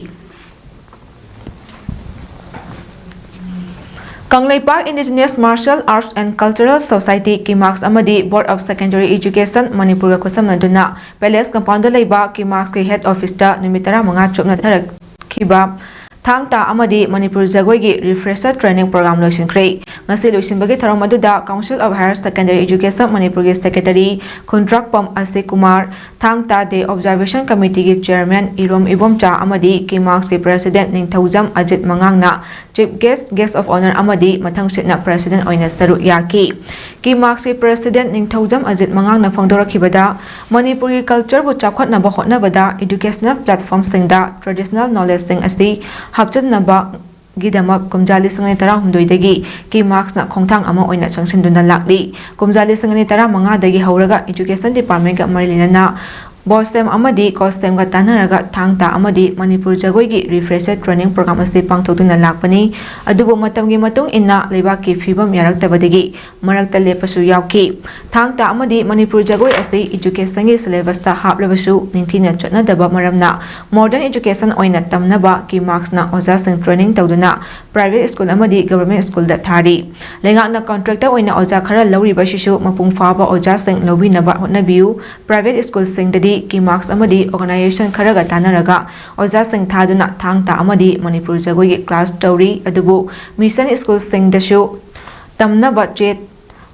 Kangleipak Indigenous Martial Arts and Cultural Society, ꯀꯤꯃꯥꯛꯁ ꯑꯃꯗꯤ Board of Secondary Education ꯃꯅꯤꯄꯨꯔꯒ ꯈꯨꯠꯁꯝꯅꯗꯨꯅ Palace Compoundꯗ ꯂꯩꯕ ꯀꯤꯃꯥꯛꯁꯀꯤ Head Officeꯇ ꯅꯨꯃꯤꯠ ꯇꯔꯥꯃꯉꯥ ꯆꯨꯞꯅ ꯆꯠꯊꯔꯛꯈꯤꯕ ꯊꯥꯡ ꯇꯥ ꯑꯃꯗꯤ ꯃꯅꯤꯄꯨꯔ ꯖꯒꯣꯏꯒꯤ Refresher Training Program ꯂꯣꯏꯁꯤꯟꯈ꯭ꯔꯦ꯫ ꯉꯁꯤ ꯂꯣꯏꯁꯤꯟꯕꯒꯤ ꯊꯧꯔꯝ ꯑꯗꯨꯗ Council of Higher Secondary Education ꯃꯅꯤꯄꯨꯔꯒꯤ Secretary ꯈꯨꯟꯗ꯭ꯔꯥꯛꯄꯝ ꯑꯁꯤꯛ ꯀꯨꯃꯥꯔ, ꯊꯥꯡ ꯇꯥ Day Observation Committeeꯒꯤ Chairman ꯏꯔꯣꯝ ꯏꯕꯣꯝꯆꯥ ꯑꯃꯗꯤ ꯀꯤꯃꯥꯛꯁꯀꯤ President Ningthoujam Ajit ꯃꯉꯥꯡꯅ Chief Guest, Guest of Honour ꯑꯃꯗꯤ ꯃꯊꯪꯁꯤꯠꯅ President ꯑꯣꯏꯅ ꯁꯔꯨꯛ ꯌꯥꯈꯤ꯫ ꯀꯤꯃꯥꯛꯁꯀꯤ President ꯅꯤꯡꯊꯧꯖꯝ ꯑꯖꯤꯠ ꯃꯉꯥꯡꯅ ꯐꯣꯡꯗꯣꯔꯛꯈꯤꯕꯗ, ꯃꯅꯤꯄꯨꯔꯒꯤ cultureꯕꯨ ꯆꯥꯎꯈꯠꯅꯕ ꯍꯣꯠꯅꯕꯗ educational platformꯁꯤꯡꯗ traditional knowledgeꯁꯤꯡ ꯑꯁꯤ ꯍꯥꯞꯆꯤꯟꯅꯕꯒꯤꯗꯃꯛ ꯀꯨꯝꯖꯥ ꯂꯤꯁꯤꯡ ꯑꯅꯤ ꯇꯔꯥꯍꯨꯝꯗꯣꯏꯗꯒꯤ ꯀꯤꯃꯥꯛꯁꯅ ꯈꯣꯡꯊꯥꯡ ꯑꯃ ꯑꯣꯏꯅ ꯆꯪꯁꯤꯟꯗꯨꯅ ꯂꯥꯛꯂꯤ꯫ ꯀꯨꯝꯖꯥ ꯂꯤꯁꯤꯡ ꯑꯅꯤ ꯇꯔꯥꯃꯉꯥꯗꯒꯤ ꯍꯧꯔꯒ Education Departmentꯀ ꯃꯔꯤ ꯂꯩꯅꯅ BOSEM ꯑꯃꯗꯤ COSTEMꯒ ꯇꯥꯟꯅꯔꯒ ꯊꯥꯡ ꯇꯥ ꯑꯃꯗꯤ ꯃꯅꯤꯄꯨꯔ ꯖꯒꯣꯏꯒꯤ Refresher Training Program ꯑꯁꯤ ꯄꯥꯡꯊꯣꯛꯇꯨꯅ ꯂꯥꯛꯄꯅꯤ꯫ ꯑꯗꯨꯕꯨ ꯃꯇꯝꯒꯤ ꯃꯇꯨꯡ ꯏꯟꯅ ꯂꯩꯕꯥꯛꯀꯤ ꯐꯤꯕꯝ ꯌꯥꯔꯛꯇꯕꯗꯒꯤ ꯃꯔꯛꯇ ꯂꯦꯞꯄꯁꯨ ꯌꯥꯎꯈꯤ꯫ ꯊꯥꯡ ꯇꯥ ꯑꯃꯗꯤ ꯃꯅꯤꯄꯨꯔ ꯖꯒꯣꯏ ꯑꯁꯤ educationꯒꯤ syllabusꯇ ꯍꯥꯞꯂꯕꯁꯨ ꯅꯤꯡꯊꯤꯅ ꯆꯠꯅꯗꯕ ꯃꯔꯝꯅ modern education ꯑꯣꯏꯅ ꯇꯝꯅꯕ ꯀꯤꯃꯥꯛꯁꯅ ꯑꯣꯖꯥꯁꯤꯡ training ꯇꯧꯗꯨꯅ private school ꯑꯃꯗꯤ government schoolꯗ ꯊꯥꯔꯤ꯫ ꯂꯩꯉꯥꯛꯅ contractꯇ ꯑꯣꯏꯅ ꯑꯣꯖꯥ ꯈꯔ ꯂꯧꯔꯤꯕ ꯑꯁꯤꯁꯨ ꯃꯄꯨꯡ ꯐꯥꯕ ꯑꯣꯖꯥꯁꯤꯡ ꯂꯧꯕꯤꯅꯕ ꯍꯣꯠꯅꯕꯤꯌꯨ꯫ Private schoolꯁꯤꯡꯗꯗꯤ ꯀꯤꯃꯥꯛꯁ ꯑꯃꯗꯤ organization ꯈꯔꯒ ꯇꯥꯟꯅꯔꯒ ꯑꯣꯖꯥꯁꯤꯡ ꯊꯥꯗꯨꯅ ꯊꯥꯡ ꯇꯥ ꯑꯃꯗꯤ ꯃꯅꯤꯄꯨꯔ ꯖꯒꯣꯏꯒꯤ class ꯇꯧꯔꯤ꯫ ꯑꯗꯨꯕꯨ mission schoolꯁꯤꯡꯗꯁꯨ ꯇꯝꯅꯕ ꯆꯦ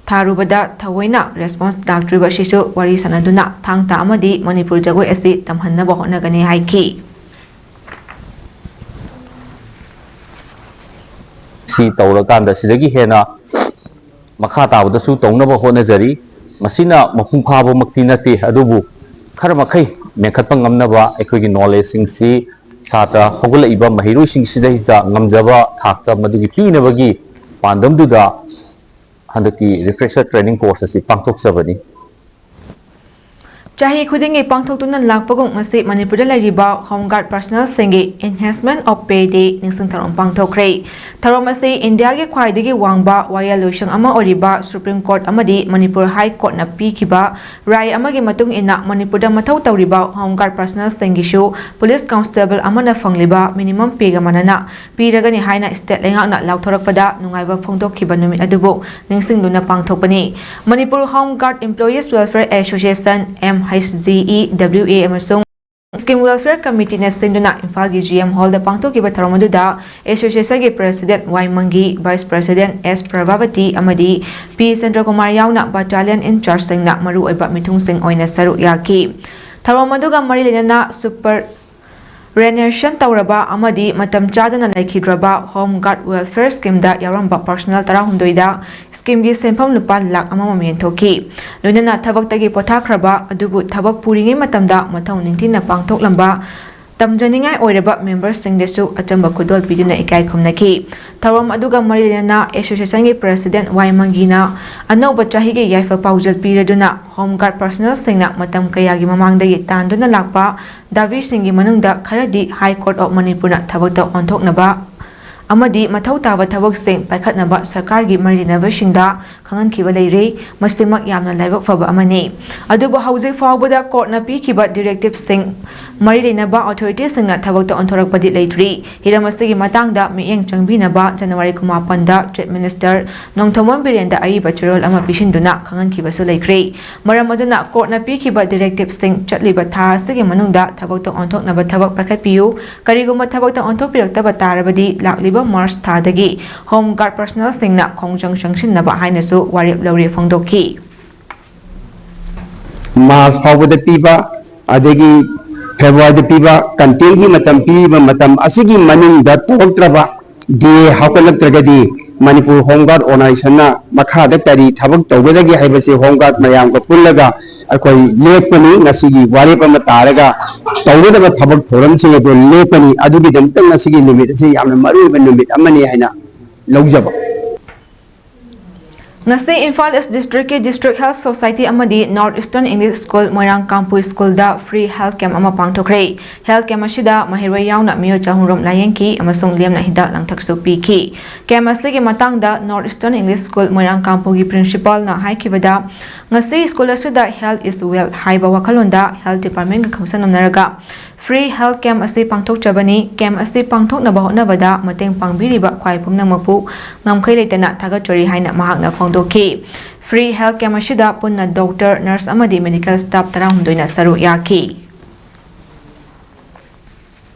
ꯊꯥꯔꯨꯕꯗ ꯊꯑꯣꯏꯅ response ꯂꯥꯛꯇ꯭ꯔꯤꯕ ꯑꯁꯤꯁꯨ ꯋꯥꯔꯤ ꯁꯥꯟꯅꯗꯨꯅ ꯊꯥꯡ ꯇꯥ ꯑꯃꯗꯤ ꯃꯅꯤꯄꯨꯔ ꯖꯒꯣꯏ ꯑꯁꯤ ꯇꯝꯍꯟꯅꯕ ꯍꯣꯠꯅꯒꯅꯤ ꯍꯥꯏꯈꯤ꯫ ꯁꯤ ꯇꯧꯔꯀꯥꯟꯗ ꯁꯤꯗꯒꯤ ꯍꯦꯟꯅ ꯃꯈꯥ ꯇꯥꯕꯗꯁꯨ ꯇꯧꯅꯕ ꯍꯣꯠꯅꯖꯔꯤ꯫ ꯃꯁꯤꯅ ꯃꯄꯨꯡ ꯐꯥꯕꯃꯛꯇꯤ ꯅꯠꯇꯦ, ꯑꯗꯨꯕꯨ ꯈꯔ ꯃꯈꯩ ꯃꯦꯟꯈꯠꯄ ꯉꯝꯅꯕ ꯑꯩꯈꯣꯏꯒꯤ knowledgeꯁꯤꯡꯁꯤ ꯁꯥꯇ꯭ꯔ ꯍꯧꯒꯠꯂꯛꯏꯕ ꯃꯍꯩꯔꯣꯏꯁꯤꯡꯁꯤꯗꯩꯗ ꯉꯝꯖꯕ ꯊꯥꯛꯇ ꯃꯗꯨꯒꯤ ꯄꯤꯅꯕꯒꯤ ꯄꯥꯟꯗꯝꯗꯨꯗ ꯍꯟꯗꯛꯀꯤ Refresher Training Course ꯑꯁꯤ ꯄꯥꯡꯊꯣꯛꯆꯕꯅꯤ꯫ ꯆꯍꯤ ꯈꯨꯗꯤꯡꯒꯤ ꯄꯥꯡꯊꯣꯛꯇꯨꯅ ꯂꯥꯛꯄꯒꯨꯝ ꯉꯁꯤ ꯃꯅꯤꯄꯨꯔꯗ ꯂꯩꯔꯤꯕ Home Guard personnel ꯁꯤꯡꯒꯤ Enhancement of Pay Day ꯅꯤꯡꯁꯤꯡ ꯊꯧꯔꯝ ꯄꯥꯡꯊꯣꯛꯈ꯭ꯔꯦ꯫ ꯊꯧꯔꯝ ꯑꯁꯤ ꯏꯟꯗꯤꯌꯥꯒꯤ ꯈ꯭ꯋꯥꯏꯗꯒꯤ ꯋꯥꯡꯕ ꯋꯥꯌꯦꯜ ꯂꯣꯏꯁꯪ ꯑꯃ ꯑꯣꯏꯔꯤꯕ Supreme Court ꯑꯃꯗꯤ ꯃꯅꯤꯄꯨꯔ High Court ꯅ ꯄꯤꯈꯤꯕ ꯔꯥꯏ ꯑꯃꯒꯤ ꯃꯇꯨꯡ ꯏꯟꯅ ꯃꯅꯤꯄꯨꯔꯗ ꯃꯊꯧ ꯇꯧꯔꯤꯕ Home Guard personnel ꯁꯤꯡꯒꯤꯁꯨ police constable ꯑꯃꯅ ꯐꯪꯂꯤꯕ minimum pay ꯒ ꯃꯥꯟꯅꯅ ꯄꯤꯔꯒꯅꯤ ꯍꯥꯏꯅ state ꯂꯩꯉꯥꯛꯅ ꯂꯥꯎꯊꯣꯔꯛꯄꯗ ꯅꯨꯡꯉꯥꯏꯕ ꯐꯣꯡꯗꯣꯛꯈꯤꯕ ꯅꯨꯃꯤꯠ ꯑꯗꯨꯕꯨ ꯅꯤꯡꯁꯤꯡꯗꯨꯅ ꯄꯥꯡꯊꯣꯛꯄꯅꯤ꯫ Manipur Home Guard Employees Welfare Association, M H G E W A, ꯑꯃꯁꯨꯡ Scheme Welfare Committee ꯅ ꯁꯤꯟꯗꯨꯅ ꯏꯝꯐꯥꯜꯒꯤ G M Hall ꯗ ꯄꯥꯡꯊꯣꯛꯈꯤꯕ ꯊꯧꯔꯝ ꯑꯗꯨꯗ association ꯒꯤ President Y ꯃꯪꯒꯤ, Vice President S Prabhavati ꯑꯃꯗꯤ P ꯆꯟꯗ꯭ꯔꯀꯨꯃꯥꯔ ꯌꯥꯎꯅ battalion in charge ꯁꯤꯡꯅ ꯃꯔꯨꯑꯣꯏꯕ ꯃꯤꯊꯨꯡꯁꯤꯡ ꯑꯣꯏꯅ ꯁꯔꯨꯛ ꯌꯥꯈꯤ꯫ ꯊꯧꯔꯝ ꯑꯗꯨꯒ ꯃꯔꯤ ꯂꯩꯅꯅ superannuation ꯇꯧꯔꯕ ꯑꯃꯗꯤ ꯃꯇꯝ ꯆꯥꯗꯅ ꯂꯩꯈꯤꯗ꯭ꯔꯕ Home Guard Welfare Scheme ꯗ ꯌꯥꯎꯔꯝꯕ personnel ꯇꯔꯥꯍꯨꯝꯗꯣꯏꯗ scheme ꯒꯤ ꯁꯦꯟꯐꯝ ꯂꯨꯄꯥ ꯂꯥꯈ ꯑꯃꯃꯝ ꯌꯦꯟꯊꯣꯛꯈꯤ꯫ ꯂꯣꯏꯅꯅ ꯊꯕꯛꯇꯒꯤ ꯄꯣꯊꯥꯈ꯭ꯔꯕ ꯑꯗꯨꯕꯨ ꯊꯕꯛ ꯄꯨꯔꯤꯉꯩ ꯃꯇꯝꯗ ꯃꯊꯧ ꯅꯤꯡꯊꯤꯅ ꯄꯥꯡꯊꯣꯛꯂꯝꯕ ꯇꯝꯖꯅꯤꯡꯉꯥꯏ ꯑꯣꯏꯔꯕ member ꯁꯤꯡꯗꯁꯨ ꯑꯆꯝꯕ ꯈꯨꯗꯣꯜ ꯄꯤꯗꯨꯅ ꯏꯀꯥꯏ ꯈꯨꯝꯅꯈꯤ꯫ ꯊꯧꯔꯝ ꯑꯗꯨꯒ ꯃꯔꯤ ꯂꯩꯅꯅ association ꯒꯤ President Y ꯃꯪꯒꯤꯅ ꯑꯅꯧꯕ ꯆꯍꯤꯒꯤ ꯌꯥꯏꯐ ꯄꯥꯎꯖꯦꯜ ꯄꯤꯔꯗꯨꯅ Home Guard personnel ꯁꯤꯡꯅ ꯃꯇꯝ ꯀꯌꯥꯒꯤ ꯃꯃꯥꯡꯗꯒꯤ ꯇꯥꯟꯗꯨꯅ ꯂꯥꯛꯄ ꯗꯥꯕꯤꯁꯤꯡꯒꯤ ꯃꯅꯨꯡꯗ ꯈꯔꯗꯤ High Court of ꯃꯅꯤꯄꯨꯔꯅ ꯊꯕꯛꯇ ꯑꯣꯟꯊꯣꯛꯅꯕ ꯑꯃꯗꯤ ꯃꯊꯧ ꯇꯥꯕ ꯊꯕꯛꯁꯤꯡ ꯄꯥꯏꯈꯠꯅꯕ ꯁꯔꯀꯥꯔꯒꯤ ꯃꯔꯤ ꯂꯩꯅꯕꯁꯤꯡꯗ ꯈꯪꯍꯟꯈꯤꯕ ꯂꯩꯔꯦ꯫ ꯃꯁꯤꯃꯛ ꯌꯥꯝꯅ ꯂꯥꯏꯕꯛ ꯐꯕ ꯑꯃꯅꯤ꯫ ꯑꯗꯨꯕꯨ ꯍꯧꯖꯤꯛ ꯐꯥꯎꯕꯗ court ꯅ ꯄꯤꯈꯤꯕ directive ꯁꯤꯡ ꯃꯔꯤ ꯂꯩꯅꯕ authority ꯁꯤꯡꯅ ꯊꯕꯛꯇ ꯑꯣꯟꯊꯣꯔꯛꯄꯗꯤ ꯂꯩꯇ꯭ꯔꯤ꯫ ꯍꯤꯔꯝ ꯑꯁꯤꯒꯤ ꯃꯇꯥꯡꯗ ꯃꯤꯠꯌꯦꯡ ꯆꯪꯕꯤꯅꯕ January ꯀꯨꯟꯃꯥꯄꯟꯗ Chief Minister ꯅꯣꯡꯊꯣꯝꯕꯝ ꯕꯤꯔꯦꯟꯗ ꯑꯏꯕ ꯆꯦꯔꯣꯜ ꯑꯃ ꯄꯤꯁꯤꯟꯗꯨꯅ ꯈꯪꯍꯟꯈꯤꯕꯁꯨ ꯂꯩꯈ꯭ꯔꯦ꯫ ꯃꯔꯝ ꯑꯗꯨꯅ court ꯅ ꯄꯤꯈꯤꯕ directive ꯁꯤꯡ ꯆꯠꯂꯤꯕ ꯊꯥ ꯑꯁꯤꯒꯤ ꯃꯅꯨꯡꯗ ꯊꯕꯛꯇ ꯑꯣꯟꯊꯣꯛꯅꯕ ꯊꯕꯛ ꯄꯥꯏꯈꯠꯄꯤꯌꯨ꯫ ꯀꯔꯤꯒꯨꯝꯕ ꯊꯕꯛꯇ ꯑꯣꯟꯊꯣꯛꯄꯤꯔꯛꯇꯕ ꯇꯥꯔꯕꯗꯤ ꯂꯥꯛꯂꯤꯕ March ꯊꯥꯗꯒꯤ Home Guard personnel ꯁꯤꯡꯅ ꯈꯣꯡꯖꯪ ꯆꯪꯁꯤꯟꯅꯕ ꯍꯥꯏꯅꯁꯨ ꯋꯥꯔꯦꯞ ꯂꯧꯔꯦ ꯐꯣꯡꯗꯣꯛꯈꯤ꯫ March ꯐꯥꯎꯕꯗ ꯄꯤꯕ, ꯑꯗꯒꯤ February ꯗ ꯄꯤꯕ content ꯀꯤ ꯃꯇꯝ ꯄꯤꯔꯤꯕ ꯃꯇꯝ ꯑꯁꯤꯒꯤ ꯃꯅꯨꯡꯗ ꯇꯧꯔꯛꯇ꯭ꯔꯕ, D A ꯍꯧꯒꯠꯂꯛꯇ꯭ꯔꯒꯗꯤ Manipur Home Guard organization ꯅ ꯃꯈꯥꯗ ꯀꯔꯤ ꯊꯕꯛ ꯇꯧꯒꯗꯒꯦ ꯍꯥꯏꯕꯁꯤ Home Guard ꯃꯌꯥꯝꯒ ꯄꯨꯜꯂꯒ ꯑꯩꯈꯣꯏ ꯂꯦꯞꯀꯅꯤ꯫ ꯉꯁꯤꯒꯤ ꯋꯥꯔꯦꯞ ꯑꯃ ꯇꯥꯔꯒ ꯇꯧꯒꯗꯕ ꯊꯕꯛ ꯊꯧꯔꯝꯁꯤꯡ ꯑꯗꯨ ꯂꯦꯞꯀꯅꯤ꯫ ꯑꯗꯨꯒꯤꯗꯃꯛꯇ ꯉꯁꯤꯒꯤ ꯅꯨꯃꯤꯠ ꯑꯁꯤ ꯌꯥꯝꯅ ꯃꯔꯨꯑꯣꯏꯕ ꯅꯨꯃꯤꯠ ꯑꯃꯅꯤ ꯍꯥꯏꯅ ꯂꯧꯖꯕ꯫ ꯉꯁꯤ ꯏꯝꯐꯥꯜ ꯏꯁ ꯗꯤꯁꯇ꯭ꯔꯤꯛꯀꯤ District Health Society ꯑꯃꯗꯤ North Eastern English School ꯃꯣꯏꯔꯥꯡ ꯀꯥꯡꯄꯣꯛꯄꯤ ꯁ꯭ꯀꯨꯜꯗ free health camp ꯑꯃ ꯄꯥꯡꯊꯣꯛꯈ꯭ꯔꯦ꯫ Health camp ꯑꯁꯤꯗ ꯃꯍꯩꯔꯣꯏ ꯌꯥꯎꯅ ꯃꯤꯑꯣꯏ ꯆꯍꯨꯝ ꯔꯣꯝ ꯂꯥꯌꯦꯡꯈꯤ ꯑꯃꯁꯨꯡ ꯂꯦꯝꯅ ꯍꯤꯗꯥꯛ ꯂꯥꯡꯊꯛꯁꯨ ꯄꯤꯈꯤ꯫ Camp ꯑꯁꯤꯒꯤ ꯃꯇꯥꯡꯗ North Eastern English School ꯃꯣꯏꯔꯥꯡ ꯀꯥꯡꯄꯣꯛꯄꯤ principalꯅ ꯍꯥꯏꯈꯤꯕꯗ, ꯉꯁꯤ ꯁ꯭ꯀꯨꯜ ꯑꯁꯤꯗ Health is Wealth ꯍꯥꯏꯕ ꯋꯥꯈꯜꯂꯣꯟꯗ health departmentꯒ ꯈꯪꯁꯝꯅꯔꯒ free health camp ꯑꯁꯤ ꯄꯥꯡꯊꯣꯛꯆꯕꯅꯤ꯫ Camp ꯑꯁꯤ ꯄꯥꯡꯊꯣꯛꯅꯕ ꯍꯣꯠꯅꯕꯗ ꯃꯇꯦꯡ ꯄꯥꯡꯕꯤꯔꯤꯕ ꯈ꯭ꯋꯥꯏ ꯄꯨꯝꯅꯃꯛꯄꯨ ꯉꯝꯈꯩ ꯂꯩꯇꯅ ꯊꯥꯒꯠꯆꯔꯤ ꯍꯥꯏꯅ ꯃꯍꯥꯛꯅ ꯐꯣꯡꯗꯣꯛꯈꯤ꯫ Free health camp ꯑꯁꯤꯗ ꯄꯨꯟꯅ doctor, nurse ꯑꯃꯗꯤ medical staff ꯇꯔꯥꯍꯨꯝꯗꯣꯏꯅ ꯁꯔꯨꯛ ꯌꯥꯈꯤ꯫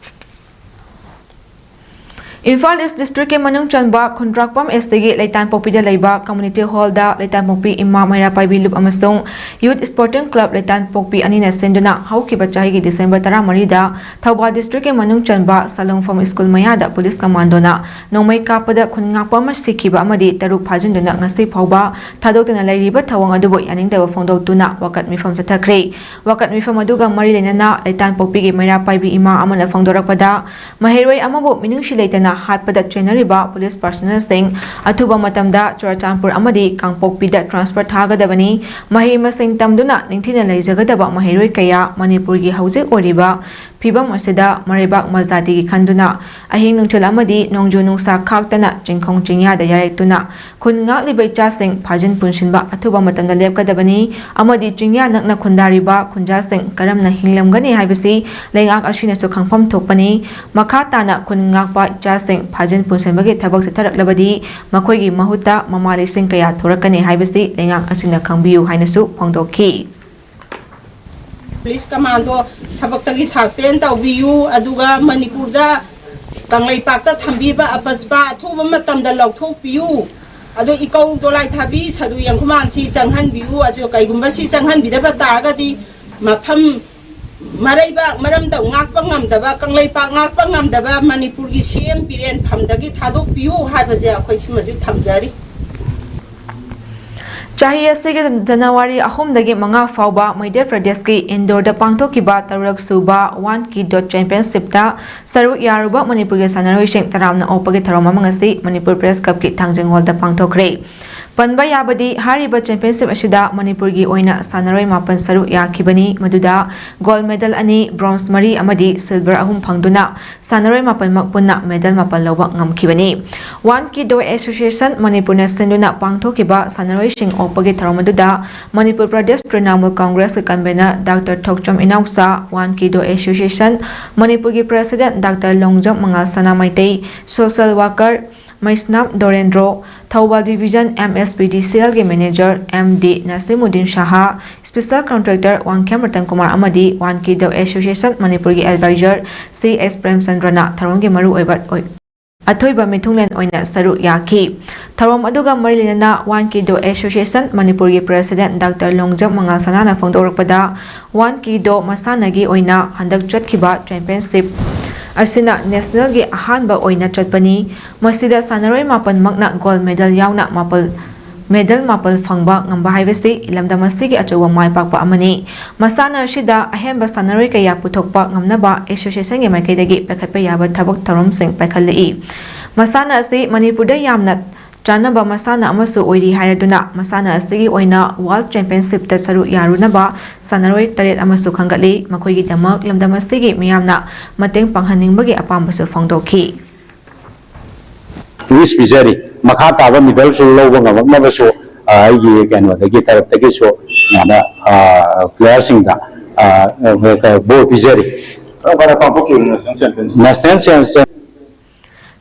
ꯏꯝꯐꯥꯜ ꯏꯁ ꯗꯤꯁꯇ꯭ꯔꯤꯛꯀꯤ ꯃꯅꯨꯡ ꯆꯟꯕ ꯈꯨꯟꯗ꯭ꯔꯥꯛꯄꯝ ꯑꯦꯁ ꯇꯤꯒꯤ ꯂꯩꯇꯥꯟꯄꯣꯛꯄꯤꯗ ꯂꯩꯕ community hall ꯗ ꯂꯩꯇꯥꯟꯄꯣꯛꯄꯤ ꯏꯃꯥ ꯃꯩꯔꯥ ꯄꯥꯏꯕꯤ ꯂꯨꯞ ꯑꯃꯁꯨꯡ Youth Sporting Club ꯂꯩꯇꯥꯟꯄꯣꯛꯄꯤ ꯑꯅꯤꯅ ꯁꯤꯟꯗꯨꯅ ꯍꯧꯈꯤꯕ ꯆꯍꯤꯒꯤ ꯗꯤꯁꯦꯝꯕꯔ ꯇꯔꯥꯃꯔꯤꯗ ꯊꯧꯕꯥꯜ ꯗꯤꯁꯇ꯭ꯔꯤꯛꯀꯤ ꯃꯅꯨꯡ ꯆꯟꯕ ꯁꯂꯨꯡꯐꯝ ꯁ꯭ꯀꯨꯜ ꯃꯌꯥꯗ ꯄꯨꯂꯤꯁ ꯀꯃꯥꯟꯗꯣꯅ ꯅꯣꯡꯃꯩ ꯀꯥꯞꯄꯗ ꯈꯨꯟ ꯉꯥꯛꯄ ꯑꯃ ꯁꯤꯈꯤꯕ ꯑꯃꯗꯤ ꯇꯔꯨꯛ ꯐꯥꯖꯤꯟꯗꯨꯅ ꯉꯁꯤ ꯐꯥꯎꯕ ꯊꯥꯗꯣꯛꯇꯅ ꯂꯩꯔꯤꯕ ꯊꯧꯑꯣꯡ ꯑꯗꯨꯕꯨ ꯌꯥꯅꯤꯡꯗꯕ ꯐꯣꯡꯗꯣꯛꯇꯨꯅ ꯋꯥꯀꯠ ꯃꯤꯐꯝ ꯆꯠꯊꯈ꯭ꯔꯦ꯫ ꯋꯥꯀꯠ ꯃꯤꯐꯝ ꯑꯗꯨꯒ ꯃꯔꯤ ꯂꯩꯅꯅ ꯂꯩꯇꯥꯟꯄꯣꯛꯄꯤꯒꯤ ꯃꯩꯔꯥ ꯄꯥꯏꯕꯤ ꯏꯃꯥ ꯑꯃꯅ ꯐꯣꯡꯗꯣꯔꯛꯄꯗ, ꯃꯍꯩꯔꯣꯏ ꯑꯃꯕꯨ ꯃꯤꯅꯨꯡꯁꯤ ꯂꯩꯇꯅ ꯍꯥꯠꯄꯗ ꯆꯦꯟꯅꯔꯤꯕ ꯄꯨꯂꯤꯁ personnelꯁꯤꯡ ꯑꯊꯨꯕ ꯃꯇꯝꯗ ꯆꯨꯔꯆꯥꯟꯄꯨꯔ ꯑꯃꯗꯤ ꯀꯥꯡꯄꯣꯛꯄꯤꯗ transfer ꯊꯥꯒꯗꯕꯅꯤ꯫ ꯃꯍꯩ ꯃꯁꯤꯡ ꯇꯝꯗꯨꯅ ꯅꯤꯡꯊꯤꯅ ꯂꯩꯖꯒꯗꯕ ꯃꯍꯩꯔꯣꯏ ꯀꯌꯥ ꯃꯅꯤꯄꯨꯔꯒꯤ ꯍꯧꯖꯤꯛ ꯑꯣꯏꯔꯤꯕ ꯐꯤꯕꯝ ꯑꯁꯤꯗ ꯃꯔꯩꯕꯥꯛ ꯃꯖꯥꯇꯤꯒꯤ ꯈꯟꯗꯨꯅ ꯑꯍꯤꯡ ꯅꯨꯡꯊꯤꯜ ꯑꯃꯗꯤ ꯅꯣꯡꯖꯨ ꯅꯨꯡꯁꯥ ꯈꯥꯛꯇꯅ ꯆꯤꯡꯈꯣꯡ ꯆꯤꯡꯌꯥꯗ ꯌꯥꯔꯦꯛꯇꯨꯅ ꯈꯨꯟ ꯉꯥꯛꯂꯤꯕ ꯏꯆꯥꯁꯤꯡ ꯐꯥꯖꯤꯟ ꯄꯨꯟꯁꯤꯟꯕ ꯑꯊꯨꯕ ꯃꯇꯝꯗ ꯂꯦꯞꯀꯗꯕꯅꯤ ꯑꯃꯗꯤ ꯆꯤꯡꯌꯥ ꯅꯛꯅ ꯈꯨꯟꯗꯥꯔꯤꯕ ꯈꯨꯟꯖꯥꯁꯤꯡ ꯀꯔꯝꯅ ꯍꯤꯡꯂꯝꯒꯅꯤ ꯍꯥꯏꯕꯁꯤ ꯂꯩꯉꯥꯛ ꯑꯁꯤꯅꯁꯨ ꯈꯪꯐꯝ ꯊꯣꯛꯄꯅꯤ꯫ ꯃꯈꯥ ꯇꯥꯅ ꯈꯨꯟ ꯉꯥꯛꯄ ꯏꯆꯥꯁꯤꯡ ꯐꯥꯖꯤꯟ ꯄꯨꯟꯁꯤꯟꯕꯒꯤ ꯊꯕꯛ ꯆꯠꯊꯔꯛꯂꯕꯗꯤ ꯃꯈꯣꯏꯒꯤ ꯃꯍꯨꯠꯇ ꯃꯃꯥ ꯂꯤꯁꯤꯡ ꯀꯌꯥ ꯊꯣꯔꯛꯀꯅꯤ ꯍꯥꯏꯕꯁꯤ ꯂꯩꯉꯥꯛ ꯑꯁꯤꯅ ꯈꯪꯕꯤꯌꯨ ꯍꯥꯏꯅꯁꯨ ꯐꯣꯡꯗꯣꯛꯈꯤ꯫ ꯄꯨꯂꯤꯁ ꯀꯃꯥꯟꯗꯣ ꯊꯕꯛꯇꯒꯤ suspend ꯇꯧꯕꯤꯌꯨ, ꯑꯗꯨꯒ ꯃꯅꯤꯄꯨꯔꯗ ꯀꯪꯂꯩꯄꯥꯛꯇ ꯊꯝꯕꯤꯕ ꯑꯄꯁꯄꯥ ꯑꯊꯨꯕ ꯃꯇꯝꯗ ꯂꯧꯊꯣꯛꯄꯤꯌꯨ꯫ ꯑꯗꯣ ꯏꯀꯧ ꯗꯣꯂꯥꯏ ꯊꯥꯕꯤ ꯁꯥꯗꯨ ꯌꯦꯡꯈꯨꯃꯥꯟꯁꯤ ꯆꯪꯍꯟꯕꯤꯌꯨ꯫ ꯑꯗꯨ ꯀꯩꯒꯨꯝꯕ ꯁꯤ ꯆꯪꯍꯟꯕꯤꯗꯕ ꯇꯥꯔꯒꯗꯤ ꯃꯐꯝ ꯃꯔꯩꯕꯥꯛ ꯃꯔꯝꯗꯝ ꯉꯥꯛꯄ ꯉꯝꯗꯕ, ꯀꯪꯂꯩꯄꯥꯛ ꯉꯥꯛꯄ ꯉꯝꯗꯕ ꯃꯅꯤꯄꯨꯔꯒꯤ ꯁꯤ ꯑꯦꯝ ꯕꯤꯔꯦꯟ ꯐꯝꯗꯒꯤ ꯊꯥꯗꯣꯛꯄꯤꯌꯨ ꯍꯥꯏꯕꯁꯦ ꯑꯩꯈꯣꯏ ꯁꯤꯃꯁꯨ ꯊꯝꯖꯔꯤ꯫ ꯆꯍꯤ ꯑꯁꯤꯒꯤ ꯖꯅꯋꯥꯔꯤ ꯑꯍꯨꯝꯗꯒꯤ ꯃꯉꯥ ꯐꯥꯎꯕ ꯃꯙ꯭ꯌ ꯄ꯭ꯔꯗꯦꯁꯀꯤ ꯏꯟꯗꯣꯔꯗ ꯄꯥꯡꯊꯣꯛꯈꯤꯕ ꯇꯔꯨꯛ ꯁꯨꯕ One Ki Dot Championshipꯇ ꯁꯔꯨꯛ ꯌꯥꯔꯨꯕ ꯃꯅꯤꯄꯨꯔꯒꯤ ꯁꯥꯟꯅꯔꯣꯏꯁꯤꯡ ꯇꯔꯥꯝꯅ ꯑꯣꯛꯄꯒꯤ ꯊꯧꯔꯝ ꯑꯃ ꯉꯁꯤ ꯃꯅꯤꯄꯨꯔ ꯄ꯭ꯔꯦꯁ ꯀ꯭ꯂꯕꯀꯤ ꯊꯥꯡꯖꯤꯡ ꯍꯣꯜꯗ ꯄꯥꯡꯊꯣꯛꯈ꯭ꯔꯦ꯫ ꯄꯟꯕ ꯌꯥꯕꯗꯤ, ꯍꯥꯏꯔꯤꯕ ꯆꯦꯝꯄꯤꯌꯟꯁꯤꯞ ꯑꯁꯤꯗ ꯃꯅꯤꯄꯨꯔꯒꯤ ꯑꯣꯏꯅ ꯁꯥꯟꯅꯔꯣꯏ ꯃꯥꯄꯟ ꯁꯔꯨꯛ ꯌꯥꯈꯤꯕꯅꯤ, ꯃꯗꯨꯗ ꯒꯣꯜ ꯃꯦꯗꯜ ꯑꯅꯤ, ꯕ꯭ꯔꯣꯟꯖ ꯃꯔꯤ ꯑꯃꯗꯤ ꯁꯤꯜꯚꯔ ꯑꯍꯨꯝ ꯐꯪꯗꯨꯅ ꯁꯥꯟꯅꯔꯣꯏ ꯃꯥꯄꯟꯃꯛ ꯄꯨꯟꯅ ꯃꯦꯗꯜ ꯃꯥꯄꯟ ꯂꯧꯕ ꯉꯝꯈꯤꯕꯅꯤ꯫ ꯋꯥꯟ ꯀꯤꯗꯣ ꯑꯦꯁꯣꯁꯤꯌꯦꯁꯟ ꯃꯅꯤꯄꯨꯔꯅ ꯁꯤꯟꯗꯨꯅ ꯄꯥꯡꯊꯣꯛꯈꯤꯕ ꯁꯥꯟꯅꯔꯣꯏꯁꯤꯡ ꯑꯣꯛꯄꯒꯤ ꯊꯧꯔꯝ ꯑꯗꯨꯗ ꯃꯅꯤꯄꯨꯔ ꯄ꯭ꯔꯗꯦꯁ ꯇ꯭ꯔꯤꯅꯥꯃꯨꯜ ꯀꯪꯒ꯭ꯔꯦꯁꯀꯤ ꯀꯟꯚꯦꯅꯔ ꯗꯥꯛꯇꯔ ꯊꯣꯛꯆꯣꯝ ꯏꯅꯥꯎꯆꯥ, ꯋꯥꯟ ꯀꯤꯗꯣ ꯑꯦꯁꯣꯁꯤꯌꯦꯁꯟ ꯃꯅꯤꯄꯨꯔꯒꯤ president doctor Longjam Mangal Sana Meitei, social worker Meisnam Dorendro, Thoubal division M S P D C ꯑꯦꯜꯒꯤ manager M D Nasimuddin Saha, special contractor Wangkhem Ratan Kumar ꯑꯃꯗꯤ ꯋꯥꯟ ꯀꯤꯗꯣ ꯑꯦꯁꯣꯁꯤꯌꯦꯁꯟ ꯃꯅꯤꯄꯨꯔꯒꯤ ꯑꯦꯗꯚꯥꯏꯖꯔ ꯁꯤ ꯑꯦꯁ ꯄ꯭ꯔꯦꯝꯆꯟꯗ꯭ꯔꯅ ꯊꯧꯔꯝꯒꯤ ꯃꯔꯨꯑꯣꯏꯕ ꯑꯣꯏ-, ꯑꯊꯣꯏꯕ ꯃꯤꯊꯨꯡꯂꯦꯟ ꯑꯣꯏꯅ ꯁꯔꯨꯛ ꯌꯥꯈꯤ꯫ ꯊꯧꯔꯝ ꯑꯗꯨꯒ ꯃꯔꯤ ꯂꯩꯅꯅ ꯋꯥꯟ ꯀꯤꯗꯣ ꯑꯦꯁꯣꯁꯤꯌꯦꯁꯟ ꯃꯅꯤꯄꯨꯔꯒꯤ ꯄ꯭ꯔꯦꯁꯤꯗꯦꯟꯠ ꯗꯥꯛꯇꯔ ꯂꯣꯡꯖꯝ ꯃꯉꯥꯜ ꯁꯅꯥꯅ ꯐꯣꯡꯗꯣꯔꯛꯄꯗ, ꯋꯥꯟ ꯀꯤꯗꯣ ꯃꯁꯥꯟꯅꯒꯤ ꯑꯣꯏꯅ ꯍꯟꯗꯛ ꯆꯠꯈꯤꯕ ꯆꯦꯝꯄꯤꯌꯟꯁꯤꯞ ꯑꯁꯤꯅ ꯅꯦꯁꯅꯦꯜꯒꯤ ꯑꯍꯥꯟꯕ ꯑꯣꯏꯅ ꯆꯠꯄꯅꯤ꯫ ꯃꯁꯤꯗ ꯁꯥꯟꯅꯔꯣꯏ ꯃꯥꯄꯟꯃꯛꯅ ꯒꯣꯜ ꯃꯦꯗꯜ ꯌꯥꯎꯅ ꯃꯥꯄꯜ, ꯃꯦꯗꯜ ꯃꯥꯄꯜ ꯐꯪꯕ ꯉꯝꯕ ꯍꯥꯏꯕꯁꯤ ꯂꯝꯗꯝ ꯑꯁꯤꯒꯤ ꯑꯆꯧꯕ ꯃꯥꯏ ꯄꯥꯛꯄ ꯑꯃꯅꯤ꯫ ꯃꯁꯥꯟꯅ ꯑꯁꯤꯗ ꯑꯍꯦꯟꯕ ꯁꯥꯟꯅꯔꯣꯏ ꯀꯌꯥ ꯄꯨꯊꯣꯛꯄ ꯉꯝꯅꯕ ꯑꯦꯁꯣꯁꯤꯌꯦꯁꯟꯒꯤ ꯃꯥꯏꯀꯩꯗꯒꯤ ꯄꯥꯏꯈꯠꯄ ꯌꯥꯕ ꯊꯕꯛ ꯊꯧꯔꯝꯁꯤꯡ ꯄꯥꯏꯈꯠꯂꯛꯏ꯫ ꯃꯁꯥꯟꯅ ꯑꯁꯤ ꯃꯅꯤꯄꯨꯔꯗ ꯌꯥꯝꯅ ꯆꯥꯟꯅꯕ ꯃꯁꯥꯟꯅ ꯑꯃꯁꯨ ꯑꯣꯏꯔꯤ ꯍꯥꯏꯔꯗꯨꯅ, ꯃꯁꯥꯟꯅ ꯑꯁꯤꯒꯤ ꯑꯣꯏꯅ ꯋꯥꯔꯜꯗ ꯆꯦꯝꯄꯤꯌꯟꯁꯤꯞꯇ ꯁꯔꯨꯛ ꯌꯥꯔꯨꯅꯕ ꯁꯥꯟꯅꯔꯣꯏ ꯇꯔꯦꯠ ꯑꯃꯁꯨ ꯈꯟꯒꯠꯂꯤ꯫ ꯃꯈꯣꯏꯒꯤꯗꯃꯛ ꯂꯝꯗꯝ ꯑꯁꯤꯒꯤ ꯃꯤꯌꯥꯝꯅ ꯃꯇꯦꯡ ꯄꯥꯡꯍꯟꯅꯤꯡꯕꯒꯤ ꯑꯄꯥꯝꯕꯁꯨ ꯐꯣꯡꯗꯣꯛꯈꯤ꯫ ꯋꯤꯁ ꯄꯤꯖꯔꯤ꯫ ꯃꯈꯥ ꯇꯥꯕ ꯃꯦꯗꯜꯁꯨ ꯂꯧꯕ ꯉꯝꯃꯛꯅꯕꯁꯨ, ꯑ, ꯑꯩꯒꯤ ꯀꯩꯅꯣꯗꯒꯤ, ꯇꯔꯞꯇꯒꯤꯁꯨ ꯁꯨꯃꯥꯏꯅ, ꯑ, ꯄ꯭ꯂꯦꯌꯔꯁꯤꯡꯗ, ꯑ, ꯕꯣꯔ ꯄꯤꯖꯔꯤ꯫ ꯀꯔꯝ ꯀꯥꯟꯗ ꯄꯥꯡꯊꯣꯛꯈꯤꯕꯅꯣ national championship? National champion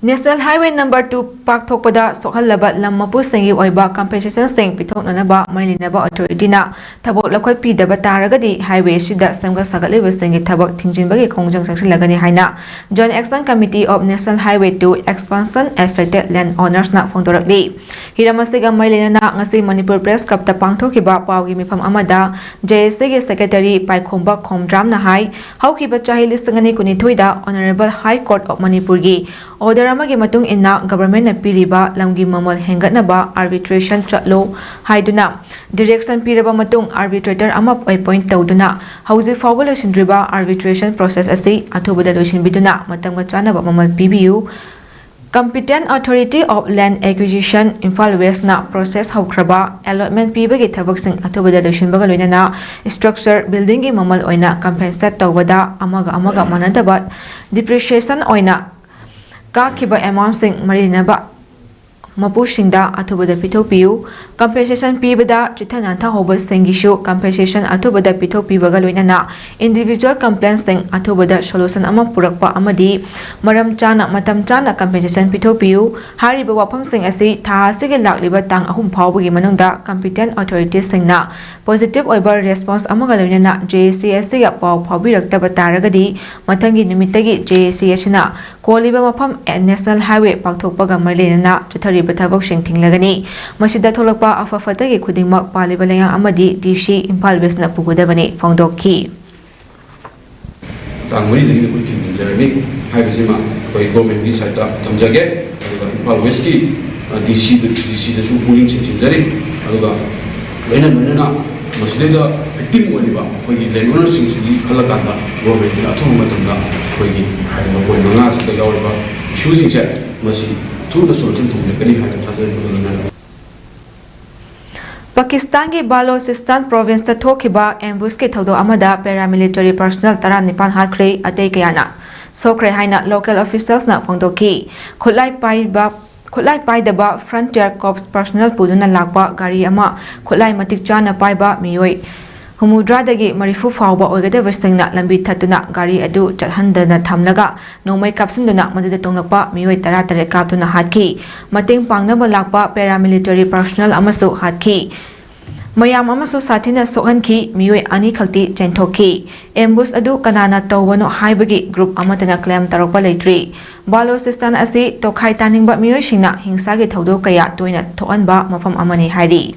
national highway number two ꯄꯥꯛꯊꯣꯛꯄꯗ ꯁꯣꯛꯍꯜꯂꯕ ꯂꯝ ꯃꯄꯨꯁꯤꯡꯒꯤ ꯑꯣꯏꯕ ꯀꯝꯄꯦꯟꯁꯦꯁꯟꯁꯤꯡ ꯄꯤꯊꯣꯛꯅꯅꯕ ꯃꯔꯤ ꯂꯩꯅꯕ ꯑꯣꯊꯣꯔꯤꯇꯤꯅ ꯊꯕꯛ ꯂꯧꯈꯠꯄꯤꯗꯕ ꯇꯥꯔꯒꯗꯤ, ꯍꯥꯏꯋꯦ ꯑꯁꯤꯗ ꯁꯦꯝꯒꯠ ꯁꯥꯒꯠꯂꯤꯕꯁꯤꯡꯒꯤ ꯊꯕꯛ ꯊꯤꯡꯖꯤꯟꯕꯒꯤ ꯈꯣꯡꯖꯪ ꯆꯪꯁꯤꯜꯂꯒꯅꯤ ꯍꯥꯏꯅ Joint Action Committee of National Highway two Expansion Affected Land Ownersꯅ ꯐꯣꯡꯗꯣꯔꯛꯂꯤ꯫ ꯍꯤꯔꯝ ꯑꯁꯤꯒ ꯃꯔꯤ ꯂꯩꯅꯅ ꯉꯁꯤ ꯃꯅꯤꯄꯨꯔ ꯄ꯭ꯔꯦꯁ ꯀ꯭ꯂꯕꯇ ꯄꯥꯡꯊꯣꯛꯈꯤꯕ ꯄꯥꯎꯒꯤ ꯃꯤꯐꯝ ꯑꯃꯗ J A Cꯒꯤ ꯁꯦꯀ꯭ꯔꯦꯇꯔꯤ ꯄꯥꯏꯈꯣꯝꯕ ꯈꯣꯝꯗ꯭ꯔꯥꯝꯅ ꯍꯥꯏ, ꯍꯧꯈꯤꯕ ꯆꯍꯤ ꯂꯤꯁꯤꯡ ꯑꯅꯤ ꯀꯨꯟꯅꯤꯊꯣꯏꯗ Honourable High Court of ꯃꯅꯤꯄꯨꯔꯒꯤ ꯑꯣꯔꯗꯔ ꯑꯃꯒꯤ ꯃꯇꯨꯡ ꯏꯟꯅ ꯒꯚꯔꯟꯃꯦꯟꯠꯅ ꯄꯤꯔꯤꯕ ꯂꯝꯒꯤ ꯃꯃꯜ ꯍꯦꯟꯒꯠꯅꯕ ꯑꯥꯔꯕꯤꯇ꯭ꯔꯦꯁꯟ ꯆꯠꯂꯨ ꯍꯥꯏꯗꯨꯅ ꯗꯤꯔꯦꯛꯁꯟ ꯄꯤꯔꯕ ꯃꯇꯨꯡ, ꯑꯥꯔꯕꯤꯇ꯭ꯔꯦꯇꯔ ꯑꯃ ꯑꯦꯄꯣꯏꯟꯠ ꯇꯧꯗꯨꯅ ꯍꯧꯖꯤꯛ ꯐꯥꯎꯕ ꯂꯣꯏꯁꯤꯟꯗ꯭ꯔꯤꯕ ꯑꯥꯔꯕꯤꯇ꯭ꯔꯦꯁꯟ ꯄ꯭ꯔꯣꯁꯦꯁ ꯑꯁꯤ ꯑꯊꯨꯕꯗ ꯂꯣꯏꯁꯤꯟꯕꯤꯗꯨꯅ ꯃꯇꯝꯒ ꯆꯥꯟꯅꯕ ꯃꯃꯜ ꯄꯤꯕꯤꯌꯨ꯫ Competent Authority of Land Acquisition, Imphal Westꯅ process ꯍꯧꯈ꯭ꯔꯕ allotment ꯄꯤꯕꯒꯤ ꯊꯕꯛꯁꯤꯡ ꯑꯊꯨꯕꯗ ꯂꯣꯏꯁꯤꯟꯕꯒ ꯂꯣꯏꯅꯅ structure buildingꯒꯤ ꯃꯃꯜ ꯑꯣꯏꯅ compensate ꯇꯧꯕꯗ ꯑꯃꯒ ꯑꯃꯒ ꯃꯥꯟꯅꯗꯕ depreciation ꯑꯣꯏꯅ ꯀꯥꯈꯤꯕ amountꯁꯤꯡ ꯃꯔꯤ ꯂꯩꯅꯕ ꯃꯄꯨꯁꯤꯡꯗ ꯑꯊꯨꯕꯗ ꯄꯤꯊꯣꯛꯄꯤꯌꯨ꯫ Compensation ꯄꯤꯕꯗ ꯆꯤꯠꯊ ꯅꯥꯟꯊꯍꯧꯕꯁꯤꯡꯒꯤꯁꯨ compensation ꯑꯊꯨꯕꯗ ꯄꯤꯊꯣꯛꯄꯤꯕꯒ ꯂꯣꯏꯅꯅ individual complaintsꯁꯤꯡ ꯑꯊꯨꯕꯗ solution ꯑꯃ ꯄꯨꯔꯛꯄ ꯑꯃꯗꯤ ꯃꯔꯝ ꯆꯥꯅ ꯃꯇꯝ ꯆꯥꯅ compensation ꯄꯤꯊꯣꯛꯄꯤꯌꯨ꯫ ꯍꯥꯏꯔꯤꯕ ꯋꯥꯐꯝꯁꯤꯡ ꯑꯁꯤ ꯊꯥ ꯑꯁꯤꯒꯤ ꯂꯥꯛꯂꯤꯕ ꯇꯥꯡ ꯑꯍꯨꯝ ꯐꯥꯎꯕꯒꯤ ꯃꯅꯨꯡꯗ competent authorityꯁꯤꯡꯅ positive ꯑꯣꯏꯕ response ꯑꯃꯒ ꯂꯣꯏꯅꯅ JACAꯁꯤꯒ ꯄꯥꯎ ꯐꯥꯎꯕꯤꯔꯛꯇꯕ ꯇꯥꯔꯒꯗꯤ ꯃꯊꯪꯒꯤ ꯅꯨꯃꯤꯠꯇꯒꯤ JACAꯁꯤꯅ ꯀꯣꯜꯂꯤꯕ ꯃꯐꯝ National Highway ꯄꯥꯡꯊꯣꯛꯄꯒ ꯃꯔꯤ ꯂꯩꯅꯅ ꯆꯠꯊꯔꯤꯕ ꯊꯕꯛꯁꯤꯡ ꯊꯤꯡꯂꯒꯅꯤ꯫ ꯃꯁꯤꯗ ꯊꯣꯛꯂꯛꯄ ꯑꯐ ꯐꯠꯇꯒꯤ ꯈꯨꯗꯤꯡꯃꯛ ꯄꯥꯜꯂꯤꯕ ꯂꯩꯉꯥꯛ ꯑꯃꯗꯤ DC Imphal Westꯅ ꯄꯨꯒꯗꯕꯅꯤ ꯐꯣꯡꯗꯣꯛꯈꯤ꯫ ꯇꯥꯡ ꯃꯔꯤꯗꯒꯤ ꯑꯩꯈꯣꯏ ꯊꯤꯡꯖꯤꯟꯖꯔꯅꯤ ꯍꯥꯏꯕꯁꯤꯃ ꯑꯩꯈꯣꯏ governmentꯀꯤ sideꯇ ꯊꯝꯖꯒꯦ꯫ ꯑꯗꯨꯒ Imphal Westꯀꯤ DCꯗꯁꯨ ꯄꯨꯛꯅꯤꯡ ꯆꯤꯡꯁꯤꯟꯖꯔꯤ꯫ ꯑꯗꯨꯒ ꯂꯣꯏꯅ ꯂꯣꯏꯅꯅ ꯃꯁꯤꯗꯩꯗ victim ꯑꯣꯏꯔꯤꯕ ꯑꯩꯈꯣꯏꯒꯤ land ownerꯁꯤꯡꯁꯤꯒꯤ ꯈꯜꯂꯀꯥꯟꯗ governmentꯅ ꯑꯊꯨꯕ ꯃꯇꯝꯗ ꯑꯩꯈꯣꯏꯒꯤ ꯍꯥꯏꯔꯤꯕ point ꯃꯉꯥꯁꯤꯗ ꯌꯥꯎꯔꯤꯕ issueꯁꯤꯡꯁꯦ ꯃꯁꯤ ꯊꯨꯅ solution ꯊꯝꯕꯤꯔꯛꯀꯅꯤ ꯍꯥꯏꯅ ꯊꯥꯖꯔꯤ꯫ ꯃꯗꯨ ꯂꯣꯏꯅꯅ ꯄꯥꯀꯤꯁꯇꯥꯟꯒꯤ ꯕꯥꯂꯣꯆꯤꯁꯇꯥꯟ provinceꯇ ꯊꯣꯛꯈꯤꯕ ambushꯀꯤ ꯊꯧꯗꯣꯛ ꯑꯃꯗ paramilitary personnel ꯇꯔꯥꯅꯤꯄꯥꯟ ꯍꯥꯠꯈ꯭ꯔꯦ, ꯑꯇꯩ ꯀꯌꯥꯅ ꯁꯣꯛꯈ꯭ꯔꯦ ꯍꯥꯏꯅ local officialsꯅ ꯐꯣꯡꯗꯣꯛꯈꯤ꯫ ꯈꯨꯠꯂꯥꯏ ꯄꯥꯏꯕ, ꯈꯨꯠꯂꯥꯏ ꯄꯥꯏꯗꯕ Frontier Corps personnel ꯄꯨꯗꯨꯅ ꯂꯥꯛꯄ ꯒꯥꯔꯤ ꯑꯃ ꯈꯨꯠꯂꯥꯏ ꯃꯇꯤꯛ ꯆꯥꯅ ꯄꯥꯏꯕ ꯃꯤꯑꯣꯏ ꯍꯨꯝꯐꯨꯇꯔꯥꯗꯒꯤ ꯃꯔꯤꯐꯨ ꯐꯥꯎꯕ ꯑꯣꯏꯒꯗꯕꯁꯤꯡꯅ ꯂꯝꯕꯤ ꯊꯠꯇꯨꯅ ꯒꯥꯔꯤ ꯑꯗꯨ ꯆꯠꯍꯟꯗꯅ ꯊꯝꯂꯒ ꯅꯣꯡꯃꯩ ꯀꯥꯞꯁꯤꯟꯗꯨꯅ ꯃꯗꯨꯗ ꯇꯣꯡꯂꯛꯄ ꯃꯤꯑꯣꯏ ꯇꯔꯥꯇꯔꯦꯠ ꯀꯥꯞꯇꯨꯅ ꯍꯥꯠꯈꯤ꯫ ꯃꯇꯦꯡ ꯄꯥꯡꯅꯕ ꯂꯥꯛꯄ paramilitary personnel ꯑꯃꯁꯨ ꯍꯥꯠꯈꯤ꯫ ꯃꯌꯥꯝ ꯑꯃꯁꯨ ꯁꯥꯊꯤꯅ ꯁꯣꯛꯍꯟꯈꯤ, ꯃꯤꯑꯣꯏ ꯑꯅꯤꯈꯛꯇꯤ ꯆꯦꯟꯊꯣꯛꯈꯤ꯫ Ambush ꯑꯗꯨ ꯀꯅꯥꯅ ꯇꯧꯕꯅꯣ ꯍꯥꯏꯕꯒꯤ group ꯑꯃꯠꯇꯅ claim ꯇꯧꯔꯛꯄ ꯂꯩꯇ꯭ꯔꯤ꯫ ꯕꯥꯂꯣꯆꯤꯁꯇꯥꯟ ꯑꯁꯤ ꯇꯣꯈꯥꯏ ꯇꯥꯅꯤꯡꯕ ꯃꯤꯑꯣꯏꯁꯤꯡꯅ ꯍꯤꯡꯁꯥꯒꯤ ꯊꯧꯗꯣꯛ ꯀꯌꯥ ꯇꯣꯏꯅ ꯊꯣꯛꯍꯟꯕ ꯃꯐꯝ ꯑꯃꯅꯤ ꯍꯥꯏꯔꯤ꯫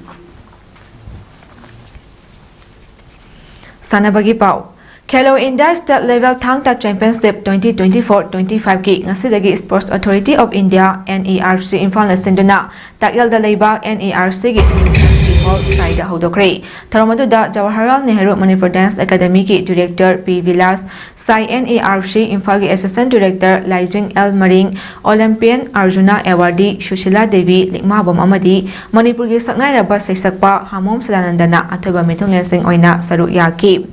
ꯁꯥꯟꯅꯕꯒꯤ ꯄꯥꯎ꯫ Khelo India State Level Thang Ta Championship twenty twenty-four twenty-five ꯀꯤ ꯉꯁꯤꯗꯒꯤ Sports Authority of India, N E R C, ꯏꯝꯐꯥꯜꯅ ꯁꯤꯟꯗꯨꯅ ꯇꯥꯛꯌꯦꯜꯗ ꯂꯩꯕ N E R C ꯒꯤ New Hall ꯁꯥꯏꯗ ꯍꯧꯗꯣꯛꯈ꯭ꯔꯦ꯫ ꯊꯧꯔꯝ ꯑꯗꯨꯗ ꯖꯋꯥꯍꯔꯂꯥꯜ ꯅꯦꯍꯔꯨ ꯃꯅꯤꯄꯨꯔ Dance Academy ꯒꯤ Director P ꯕꯤꯂꯥꯁ, ꯁꯥꯏ N E R C ꯏꯝꯐꯥꯜꯒꯤ Assistant Director ꯂꯥꯏꯖꯤꯡ L Maring, Olympian Arjuna Awardee Sushila Devi Likmabam ꯑꯃꯗꯤ ꯃꯅꯤꯄꯨꯔꯒꯤ ꯁꯛꯅꯥꯏꯔꯕ ꯁꯩꯁꯛꯄ ꯍꯥꯃꯣꯝ ꯁꯗꯥꯅꯟꯗꯅ ꯑꯊꯣꯏꯕ ꯃꯤꯊꯨꯡꯂꯦꯟꯁꯤꯡ ꯑꯣꯏꯅ ꯁꯔꯨꯛ ꯌꯥꯈꯤ꯫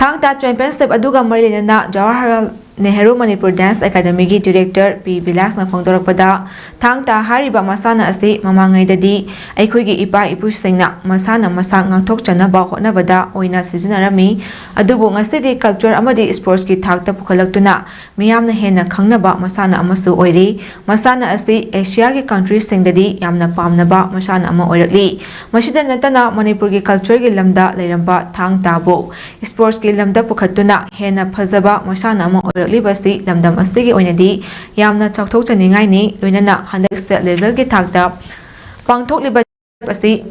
ꯊꯥꯡ ꯇꯥ ꯆꯦꯝꯄꯤꯌꯟꯁꯤꯞ ꯑꯗꯨꯒ ꯃꯔꯤ ꯂꯩꯅꯅ ꯖꯋꯥꯍꯔꯂꯥꯜ ꯅꯦꯍꯔꯨ ꯃꯅꯤꯄꯨꯔ ꯗꯥꯟꯁ ꯑꯦꯀꯥꯗꯃꯤꯒꯤ ꯗꯤꯔꯦꯛꯇꯔ ꯄꯤ ꯕꯤꯂꯥꯁꯅ ꯐꯣꯡꯗꯣꯔꯛꯄꯗ, ꯊꯥꯡ ꯇꯥ ꯍꯥꯏꯔꯤꯕ ꯃꯁꯥꯟꯅ ꯑꯁꯤ ꯃꯃꯥꯡꯉꯩꯗꯗꯤ ꯑꯩꯈꯣꯏꯒꯤ ꯏꯄꯥ ꯏꯄꯨꯁꯤꯡꯅ ꯃꯁꯥꯅ ꯃꯁꯥ ꯉꯥꯛꯊꯣꯛꯆꯅꯕ ꯍꯣꯠꯅꯕꯗ ꯑꯣꯏꯅ ꯁꯤꯖꯤꯟꯅꯔꯝꯃꯤ꯫ ꯑꯗꯨꯕꯨ ꯉꯁꯤꯗꯤ ꯀꯜꯆꯔ ꯑꯃꯗꯤ ꯁ꯭ꯄꯣꯔꯠꯁꯀꯤ ꯊꯥꯛꯇ ꯄꯨꯈꯠꯂꯛꯇꯨꯅ ꯃꯤꯌꯥꯝꯅ ꯍꯦꯟꯅ ꯈꯪꯅꯕ ꯃꯁꯥꯟꯅ ꯑꯃꯁꯨ ꯑꯣꯏꯔꯤ꯫ ꯃꯁꯥꯟꯅ ꯑꯁꯤ ꯑꯦꯁꯤꯌꯥꯒꯤ ꯀꯟꯇ꯭ꯔꯤꯁꯤꯡꯗꯗꯤ ꯌꯥꯝꯅ ꯄꯥꯝꯅꯕ ꯃꯁꯥꯟꯅ ꯑꯃ ꯑꯣꯏꯔꯛꯂꯤ꯫ ꯃꯁꯤꯗ ꯅꯠꯇꯅ ꯃꯅꯤꯄꯨꯔꯒꯤ ꯀꯜꯆꯔꯒꯤ ꯂꯝꯗ ꯂꯩꯔꯝꯕ ꯊꯥꯡ ꯇꯥꯕꯨ ꯁ꯭ꯄꯣꯔꯠꯁꯀꯤ ꯂꯝꯗ ꯄꯨꯈꯠꯇꯨꯅ ꯍꯦꯟꯅ ꯐꯖꯕ ꯃꯁꯥꯟꯅ ꯑꯃ ꯑꯣꯏꯔꯛꯂꯤꯕꯁꯤ ꯂꯝꯗꯝ ꯑꯁꯤꯒꯤ ꯑꯣꯏꯅꯗꯤ ꯌꯥꯝꯅ ꯆꯥꯎꯊꯣꯛꯆꯅꯤꯡꯉꯥꯏꯅꯤ꯫ ꯂꯣꯏꯅꯅ ꯍꯟꯗꯛ ꯁ꯭ꯇꯦꯠ ꯂꯦꯚꯦꯜꯒꯤ ꯊꯥꯛꯇ ꯄꯥꯡꯊꯣꯛꯂꯤꯕ ꯑꯁꯤ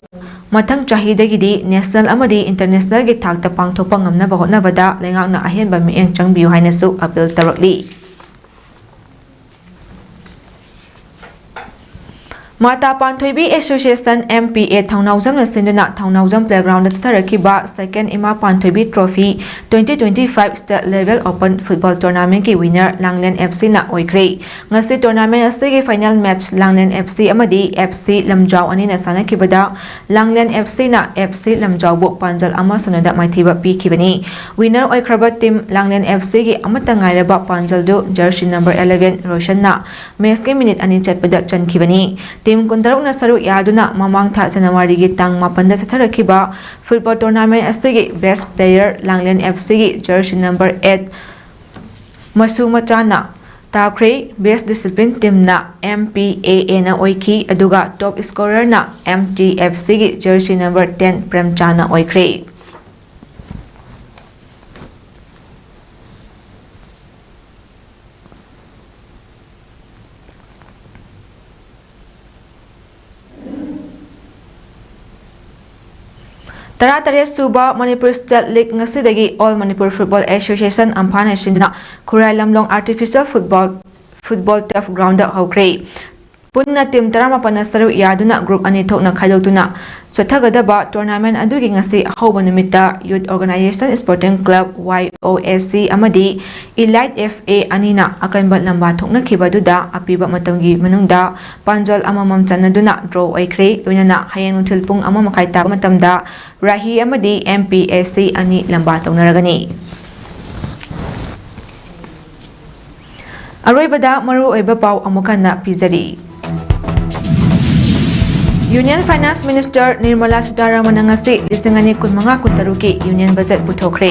ꯃꯊꯪ ꯆꯍꯤꯗꯒꯤꯗꯤ ꯅꯦꯁꯅꯦꯜ ꯑꯃꯗꯤ ꯏꯟꯇꯔꯅꯦꯁꯅꯦꯜꯒꯤ ꯊꯥꯛꯇ ꯄꯥꯡꯊꯣꯛꯄ ꯉꯝꯅꯕ ꯍꯣꯠꯅꯕꯗ ꯂꯩꯉꯥꯛꯅ ꯑꯍꯦꯟꯕ ꯃꯤꯠꯌꯦꯡ ꯆꯪꯕꯤꯌꯨ ꯍꯥꯏꯅꯁꯨ ꯑꯄꯤꯜ ꯇꯧꯔꯛꯂꯤ꯫ ꯃꯥꯇꯥ Panthoibi association, M P A, ꯊꯧꯅꯥꯎꯖꯝꯅ ꯁꯤꯟꯗꯨꯅ ꯊꯧꯅꯥꯎꯖꯝ ꯄ꯭ꯂꯦꯒ꯭ꯔꯥꯎꯟꯗ ꯆꯠꯊꯔꯛꯈꯤꯕ ꯁꯦꯀꯦꯟ ꯏꯃꯥ Panthoibi trophy twenty twenty-five State Level Open Football Tournamentꯀꯤ winner ꯂꯥꯡꯂꯦꯟ F Cꯅ ꯑꯣꯏꯈ꯭ꯔꯦ꯫ ꯉꯁꯤ tournament ꯑꯁꯤꯒꯤ final match ꯂꯥꯡꯂꯦꯟ F C ꯑꯃꯗꯤ F C ꯂꯝꯖꯥꯎ ꯑꯅꯤꯅ ꯁꯥꯟꯅꯈꯤꯕꯗ ꯂꯥꯡꯂꯦꯟ F Cꯅ F C ꯂꯝꯖꯥꯎꯕꯨ ꯄꯥꯟꯖꯜ ꯑꯃ ꯁꯨꯟꯅꯗ ꯃꯥꯏꯊꯤꯕ ꯄꯤꯈꯤꯕꯅꯤ꯫ Winner ꯑꯣꯏꯈ꯭ꯔꯕ team ꯂꯥꯡꯂꯦꯟ F Cꯒꯤ ꯑꯃꯠꯇ ꯉꯥꯏꯔꯕ ꯄꯥꯟꯖꯜꯗꯨ jersey number eleven ꯔꯣꯁꯟꯅ matchꯀꯤ minute ꯑꯅꯤ ꯆꯠꯄꯗ ꯆꯟꯈꯤꯕꯅꯤ꯫ Team ꯀꯨꯟꯇꯔꯨꯛꯅ ꯁꯔꯨꯛ ꯌꯥꯗꯨꯅ ꯃꯃꯥꯡ ꯊꯥ ꯖꯅꯋꯥꯔꯤꯒꯤ ꯇꯥꯡ ꯃꯥꯄꯟꯗ ꯆꯠꯊꯔꯛꯈꯤꯕ football tournament ꯑꯁꯤꯒꯤ best player ꯂꯥꯡꯂꯦꯟ F Cꯒꯤ jersey number eight ꯃꯁꯨ ꯃꯆꯥꯅ ꯇꯥꯈ꯭ꯔꯦ꯫ Best discipline teamꯅ M P A Aꯅ ꯑꯣꯏꯈꯤ, ꯑꯗꯨꯒ top scorerꯅ M T F Cꯒꯤ jersey number ten ꯄ꯭ꯔꯦꯝꯆꯥꯅ ꯑꯣꯏꯈ꯭ꯔꯦ꯫ ꯇꯔꯥꯇꯔꯦꯠ ꯁꯨꯕ ꯃꯅꯤꯄꯨꯔ ꯁ꯭ꯇꯦꯠ ꯂꯤꯒ ꯉꯁꯤꯗꯒꯤ ꯑꯣꯜ ꯃꯅꯤꯄꯨꯔ ꯐꯨꯠꯕꯣꯜ ꯑꯦꯁꯣꯁꯤꯌꯦꯁꯟ, ꯑꯝꯐꯥꯅ ꯁꯤꯟꯗꯨꯅ ꯈꯨꯔꯥꯏ ꯂꯝꯂꯣꯡ ꯑꯥꯔꯇꯤꯐꯤꯁꯤꯌꯦꯜ ꯐꯨꯠꯕꯣꯜ, ꯐꯨꯠꯕꯣꯜ ꯇꯔꯐ ꯒ꯭ꯔꯥꯎꯟꯗ ꯍꯧꯈ꯭ꯔꯦ꯫ ꯄꯨꯟꯅ ꯇꯤꯝ ꯇꯔꯥꯃꯥꯄꯟꯅ ꯁꯔꯨꯛ ꯌꯥꯗꯨꯅ ꯒ꯭ꯔꯨꯞ ꯑꯅꯤ ꯊꯣꯛꯅ ꯈꯥꯏꯗꯣꯛꯇꯨꯅ ꯆꯠꯊꯒꯗꯕ ꯇꯣꯔꯅꯥꯃꯦꯟ ꯑꯗꯨꯒꯤ ꯉꯁꯤ ꯑꯍꯧꯕ ꯅꯨꯃꯤꯠꯇ ꯌꯨꯠ ꯑꯣꯔꯒꯅꯥꯏꯖꯦꯁꯟ ꯁ꯭ꯄꯣꯔꯇꯤꯡ ꯀ꯭ꯂꯕ, ꯋꯥꯏ ꯑꯣ ꯑꯦꯁ ꯁꯤ, ꯑꯃꯗꯤ ꯏꯂꯥꯏꯠ ꯑꯦꯐ ꯑꯦ ꯑꯅꯤꯅ ꯑꯀꯟꯕ ꯂꯝꯕꯥ ꯊꯣꯛꯅꯈꯤꯕ ꯑꯗꯨꯗ ꯑꯄꯤꯕ ꯃꯇꯝꯒꯤ ꯃꯅꯨꯡꯗ ꯄꯥꯟꯖꯜ ꯑꯃꯃꯝ ꯆꯟꯅꯗꯨꯅ ꯗ꯭ꯔꯣ ꯑꯣꯏꯈ꯭ꯔꯦ꯫ ꯂꯣꯏꯅꯅ ꯍꯌꯦꯡ ꯅꯨꯡꯊꯤꯜ ꯄꯨꯡ ꯑꯃ ꯃꯈꯥꯏ ꯇꯥꯕ ꯃꯇꯝꯗ ꯔꯥꯍꯤ ꯑꯃꯗꯤ ꯑꯦꯝ ꯄꯤ ꯑꯦꯁ ꯁꯤ ꯑꯅꯤ ꯂꯝꯕꯥ ꯇꯧꯅꯔꯒꯅꯤ꯫ ꯑꯔꯣꯏꯕꯗ ꯃꯔꯨꯑꯣꯏꯕ ꯄꯥꯎ ꯑꯃꯨꯛ ꯍꯟꯅ ꯄꯤꯖꯔꯤ꯫ ꯌꯨꯅꯤꯌꯟ ꯐꯥꯏꯅꯥꯟꯁ ꯃꯤꯅꯤꯁꯇꯔ ꯅꯤꯔꯃꯂꯥ ꯁꯤꯇꯥꯔꯥꯃꯟꯅ ꯉꯁꯤ ꯂꯤꯁꯤꯡ ꯑꯅꯤ ꯀꯨꯟꯃꯉꯥ ꯀꯨꯟꯇꯔꯨꯛꯀꯤ ꯌꯨꯅꯤꯌꯟ ꯕꯖꯦꯠ ꯄꯨꯊꯣꯛꯈ꯭ꯔꯦ꯫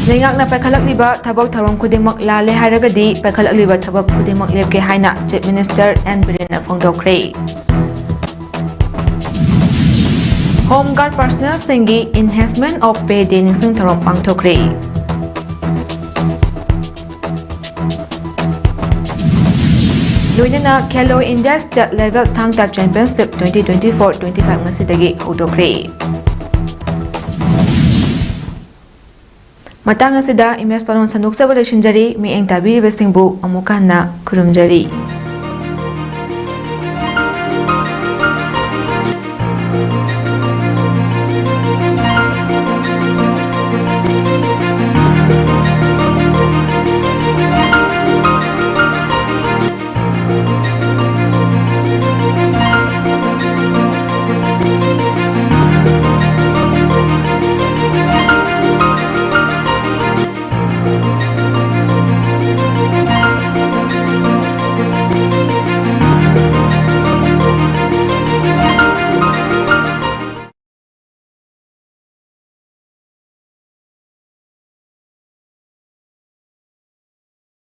ꯂꯩꯉꯥꯛꯅ ꯄꯥꯏꯈꯠꯂꯛꯂꯤꯕ ꯊꯕꯛ ꯊꯧꯔꯝ ꯈꯨꯗꯤꯡꯃꯛ ꯂꯥꯜꯂꯦ ꯍꯥꯏꯔꯒꯗꯤ ꯄꯥꯏꯈꯠꯂꯛꯂꯤꯕ ꯊꯕꯛ ꯈꯨꯗꯤꯡꯃꯛ ꯂꯦꯞꯀꯦ ꯍꯥꯏꯅ ꯆꯤꯐ ꯃꯤꯅꯤꯁꯇꯔ ꯑꯦꯟ ꯕꯤꯔꯦꯟꯅ ꯐꯣꯡꯗꯣꯛꯈ꯭ꯔꯦ꯫ ꯍꯣꯝ ꯒꯥꯔꯗ ꯄꯥꯔꯁꯅꯦꯜꯁꯤꯡꯒꯤ Enhancement of Pay Day ꯅꯤꯡꯁꯤꯡ ꯊꯧꯔꯝ ꯄꯥꯡꯊꯣꯛꯈ꯭ꯔꯦ꯫ ꯂꯣꯏꯅꯅ ꯈꯦꯂꯣ ꯏꯟꯗꯤꯌꯥ ꯁ꯭ꯇꯦꯠ ꯂꯦꯚꯦꯜ ꯊꯥꯡ ꯇꯥ ꯆꯦꯝꯄꯤꯌꯟꯁꯤꯞ twenty twenty-four twenty-five ꯉꯁꯤꯗꯒꯤ ꯍꯧꯗꯣꯛꯈ꯭ꯔꯦ꯫ ꯃꯇꯥꯡ ꯑꯁꯤꯗ ꯏꯃꯦꯖ ꯄꯥꯂꯣꯟ ꯁꯟꯗꯣꯛꯆꯕ ꯂꯣꯏꯁꯤꯟꯖꯔꯤ꯫ ꯃꯤꯠꯌꯦꯡ ꯇꯥꯕꯤꯔꯤꯕꯁꯤꯡꯕꯨ ꯑꯃꯨꯛ ꯍꯟꯅ ꯈꯨꯔꯨꯝꯖꯔꯤ꯫